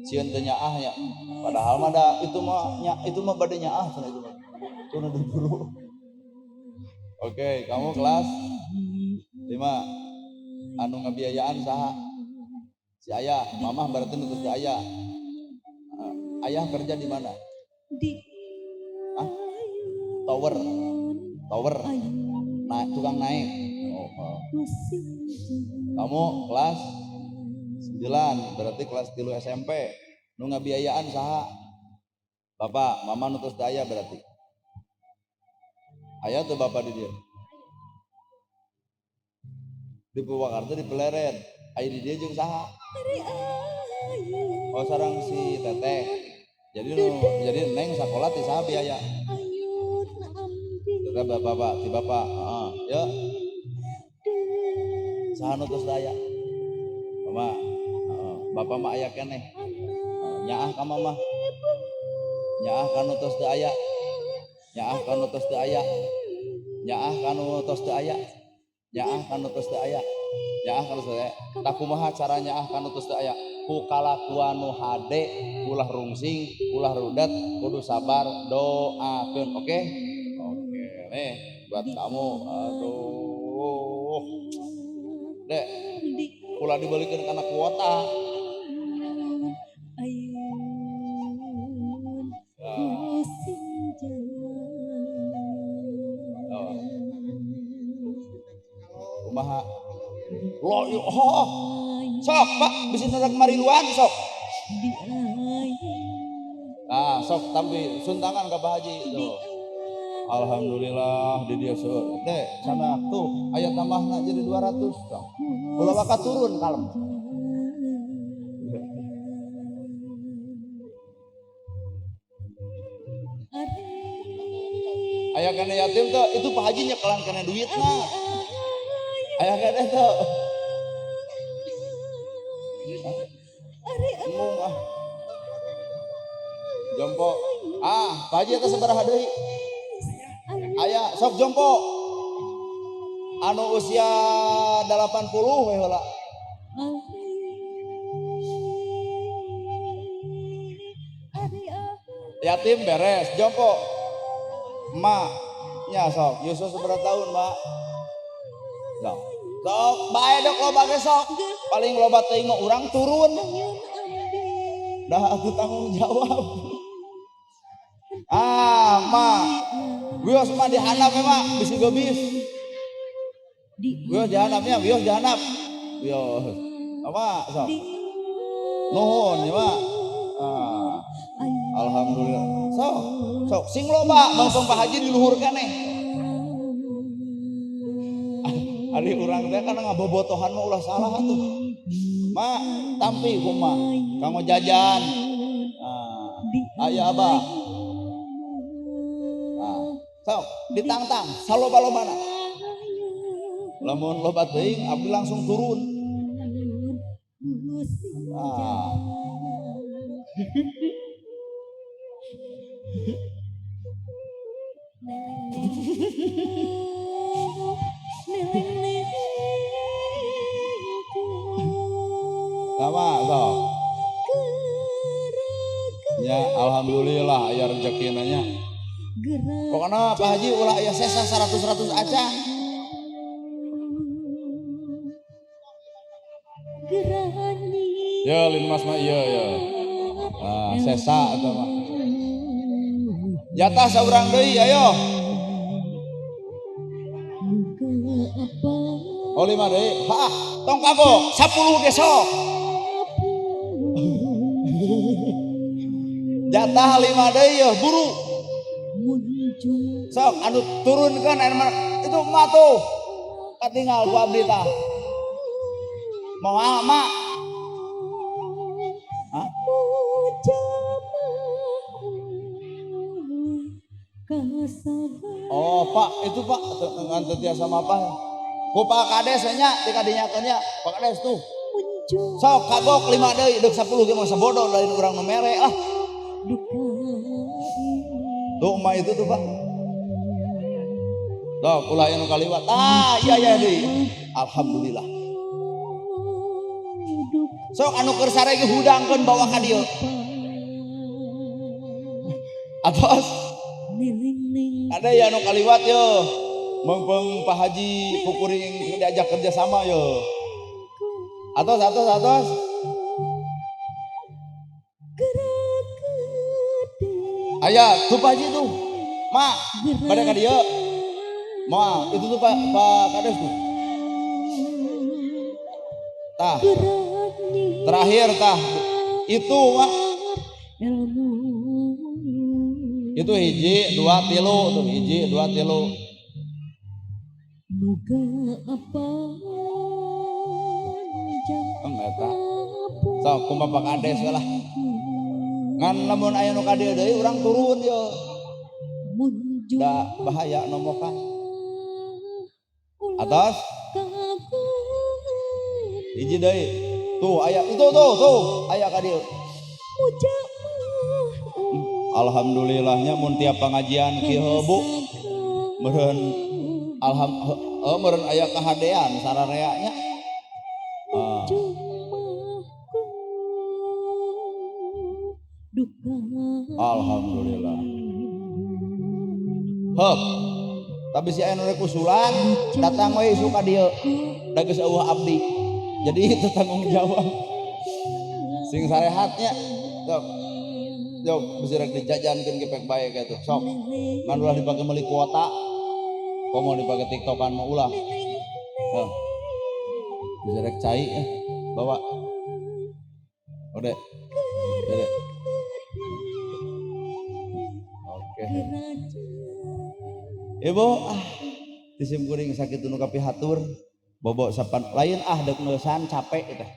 Sieun teu nyaah nya. Padahal mah da itu mah nya, itu mah bade nyaah cenah itu mah. Itu nu diburu. Oke, kamu kelas 5. Anu ngabiayaan saha? Si ayah, mamah berarti nu si ayah. Ayah kerja di mana? Di Hah? Tower. Tower. Naik, tukang naik. Oh. Kamu kelas 9, berarti kelas 3 SMP. Nu ngabiayaan saha? Bapak, mama nu tos aya berarti. Aya tuh bapak di dia. Di Purwakarta di Pleret. Aya di dia jeung saha? Oh, sareng si teteh. Jadi nu jadi neng sakola ti saha biaya? Teteh bapak, bapak, ti bapak. Heeh, ya. Saha nu tos aya? Mama. Heeh, bapak mah aya keneh. Nyaah ka mama. Nyaah ka nu tos teu aya. Nyaah ka nu tos teu aya. Nyaah ka nu tos teu aya. Nyaah ka nu tos teu aya. Nyaah ka nu tos teu aya. Tah kumaha cara nyaah ka nu tos teu aya? Ku kalakuan nu hade, ulah rungsing, ulah rudet, kudu sabar, doakeun. Oke? Oke, nih buat kamu. Aduh. Dek, ulah dibalikin karena kuota. Ya. Oh. Kumaha? Lo, oh, sok Pak, bisa nolak mariluan sok. Ah, sok tampi suntangan ke Pak Haji tuh. Alhamdulillah di dia seueur. Dek, sana tuh aya tambahna jadi 200 sok. Ulah waka turun kalem. Aya kana yatim tuh, itu Pak Haji nyekelan kana duitna. Aya kana tuh. Embung ah. Jompo. Ah, Pak Haji eta sabaraha deui? Aya sok jompo. Anu usia 80 we heula. Yatim beres, jompo. Mak, nya sok, Yusuf seberapa tahun, Mak? Sok. Sok, bae dok loba ge sok. Paling loba teuing mah urang turun. Dah aku tanggung jawab. Ah, Mak. Wios mah dihandap we, Mak, bisi geubis. Wios dihandapnya, wios dihandap. Wios. Apa, sok. Nuhun ya, Mak. Ah. Alhamdulillah. Sok, sok sing loba bangtong Pak Haji di luhur keneh. Ari urang teh kan ngabobotohan mah ulah salah atuh. Mak, tampi kumaha? Kanggo jajan. Ah, aya abah. Ah, sok ditangtang saloba-lobana. Lamun loba teuing abdi langsung turun. Ah. Sama sok. Ya, alhamdulillah aya rezekina nya. Pokoknya Pak Haji ulah aya sesa 100-100 acan. Ya, Linmas mah iya ya. Ah, sesa eta mah. Jatah saurang deui ayo. Oh 5 deui. Ha, tong kagok 10 ge sok. Jatah 5 deui yeuh buru. Sok anu turunkeun anu itu mah tuh. Katinggal ku abdi tah. Moal mak. Hah? Oh Pak, itu Pak ngan teu tiasa mapah. Ku Pak Kades we nya dikadinyakeun nya. Pak Kades tuh. Sok kagok 5 deui deuk 10 ge mah sabodo lain urang nu mere lah. Tuh emak itu tuh Pak. Sok ulah anu kaliwat. Ah iya iya deui. Alhamdulillah. Sok anu keur sare ge hudangkeun bawa ka dieu. Atos. Niling-ning. Ada ya nu kaliwat yo. Mengpeng Pak Haji kukuring diajak kerja sama yo. Atos, atos, atos. Gerak gede. Aya, tuh Pak Haji tuh. Mak, pada ka dieu. Moal, itu tuh Pak Pak Kades tuh. Tah, terakhir tah. Itu, Mak. Ilmu. Itu hiji, dua, tilu tuh, hiji, dua, tilu. Muga apa Eta. Sok kumaha Pak Kades lah. Ngan lamun aya nu ka dieu deui urang turun yo. Munjung. Da bahaya nombokan. Atos hiji deui. Tuh aya itu tuh tuh aya ka dieu. Alhamdulillahnya mun tiap pengajian kieu, Bu. Meureun alham heuh meureun aya kahadean sararea nya. Ah. Alhamdulillah. Heup. Tapi si aya nu rek usulan datang we isuk ka dieu. Da geus euweuh abdi. Jadi itu tanggung jawab. Sing sarehatnya. Sok. Sok bisi rek dijajankeun ge pek bae kitu. Sok. Ngan ulah dipake meuli kuota. Komo dipake tiktokan mah ulah. Heuh. Bisa rek cai eh bawa. Ode. Dede. Oke. Ibu ah ti sim kuring sakitu nu kapihatur. Bobo sapan lain ah dek neusan capek teh.